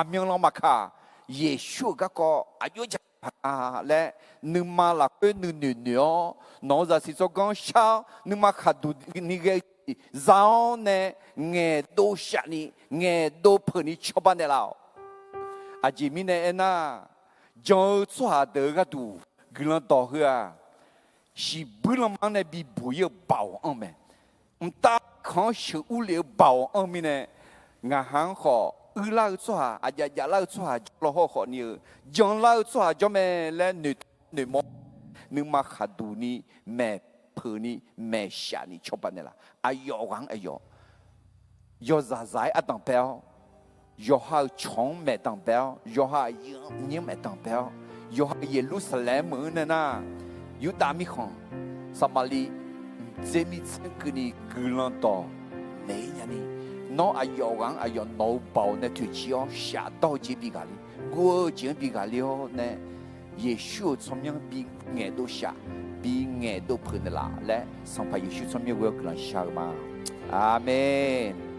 aqmyanlan maqkaq, Yeqsur-euq garkawv aqjox jaq paq laer, nuima lafkhoer nuinoeq noeq-awr, nawq-eu zaqsiq tsawrganr shar-awr, nuima khaqduq ni ghae-eu jeq za-awr nae, ngaeqdov shafni, ngaeqdov peuqni cawba naeqlaf-awq. Aqjeq mirnae aernar, jan-eu tsawrhaq deuq-eu gharduq guiqlanq dawq heu-aq, shiqbuir lanma-anr nae bibuq-ir-eu Baoq anr mae. Mqtav khanq-anr sheuqur lef-eu Baoq anr mirnae, ngaq ha-anr khawf uirlar-eu tsawrhaq, aqjav javlar-eu tsawrhaq jawr law hawrkhawf ni-euq, janlar-eu tsawrhaq jawr mae laer noeq, noeqmawr, nuima khaqduq ni, maeqpeuq ni, maeqshaf ni cawba naeqlaf. Aqyawf ghaq-anr aqyawf yawzaq zaq-aer ardanq bae-awr, yawqha-euq cawq-anr maeqdanq bae-awr, yawqha aqyuif-anr maeqdanq bae-awr, yawqha Yeqlursaqlaeq-aer meuq-anr nae nar, Yurdav mirkhanq, Saqmaqliv, dzae mirtsanr keuvni guiqlanq dawq naeq-ir nyani, nawr aqyawf ghaq-anr aqyawf nawq-eu baoq nae toeqciv-awr shafdawr-eu jeq bi ghaqler, guv-eu jeq-anr bi ghaqler-awr nae, Yeqsur-euq tsawrmyanr bi ngaeqdov shaf, bi ngaeqdov peuq naeqlaf laer Sanqpaq Yeqsur tsawrmyanr ghoe-awr guiqlanq shar-eu ma. Aqmeq.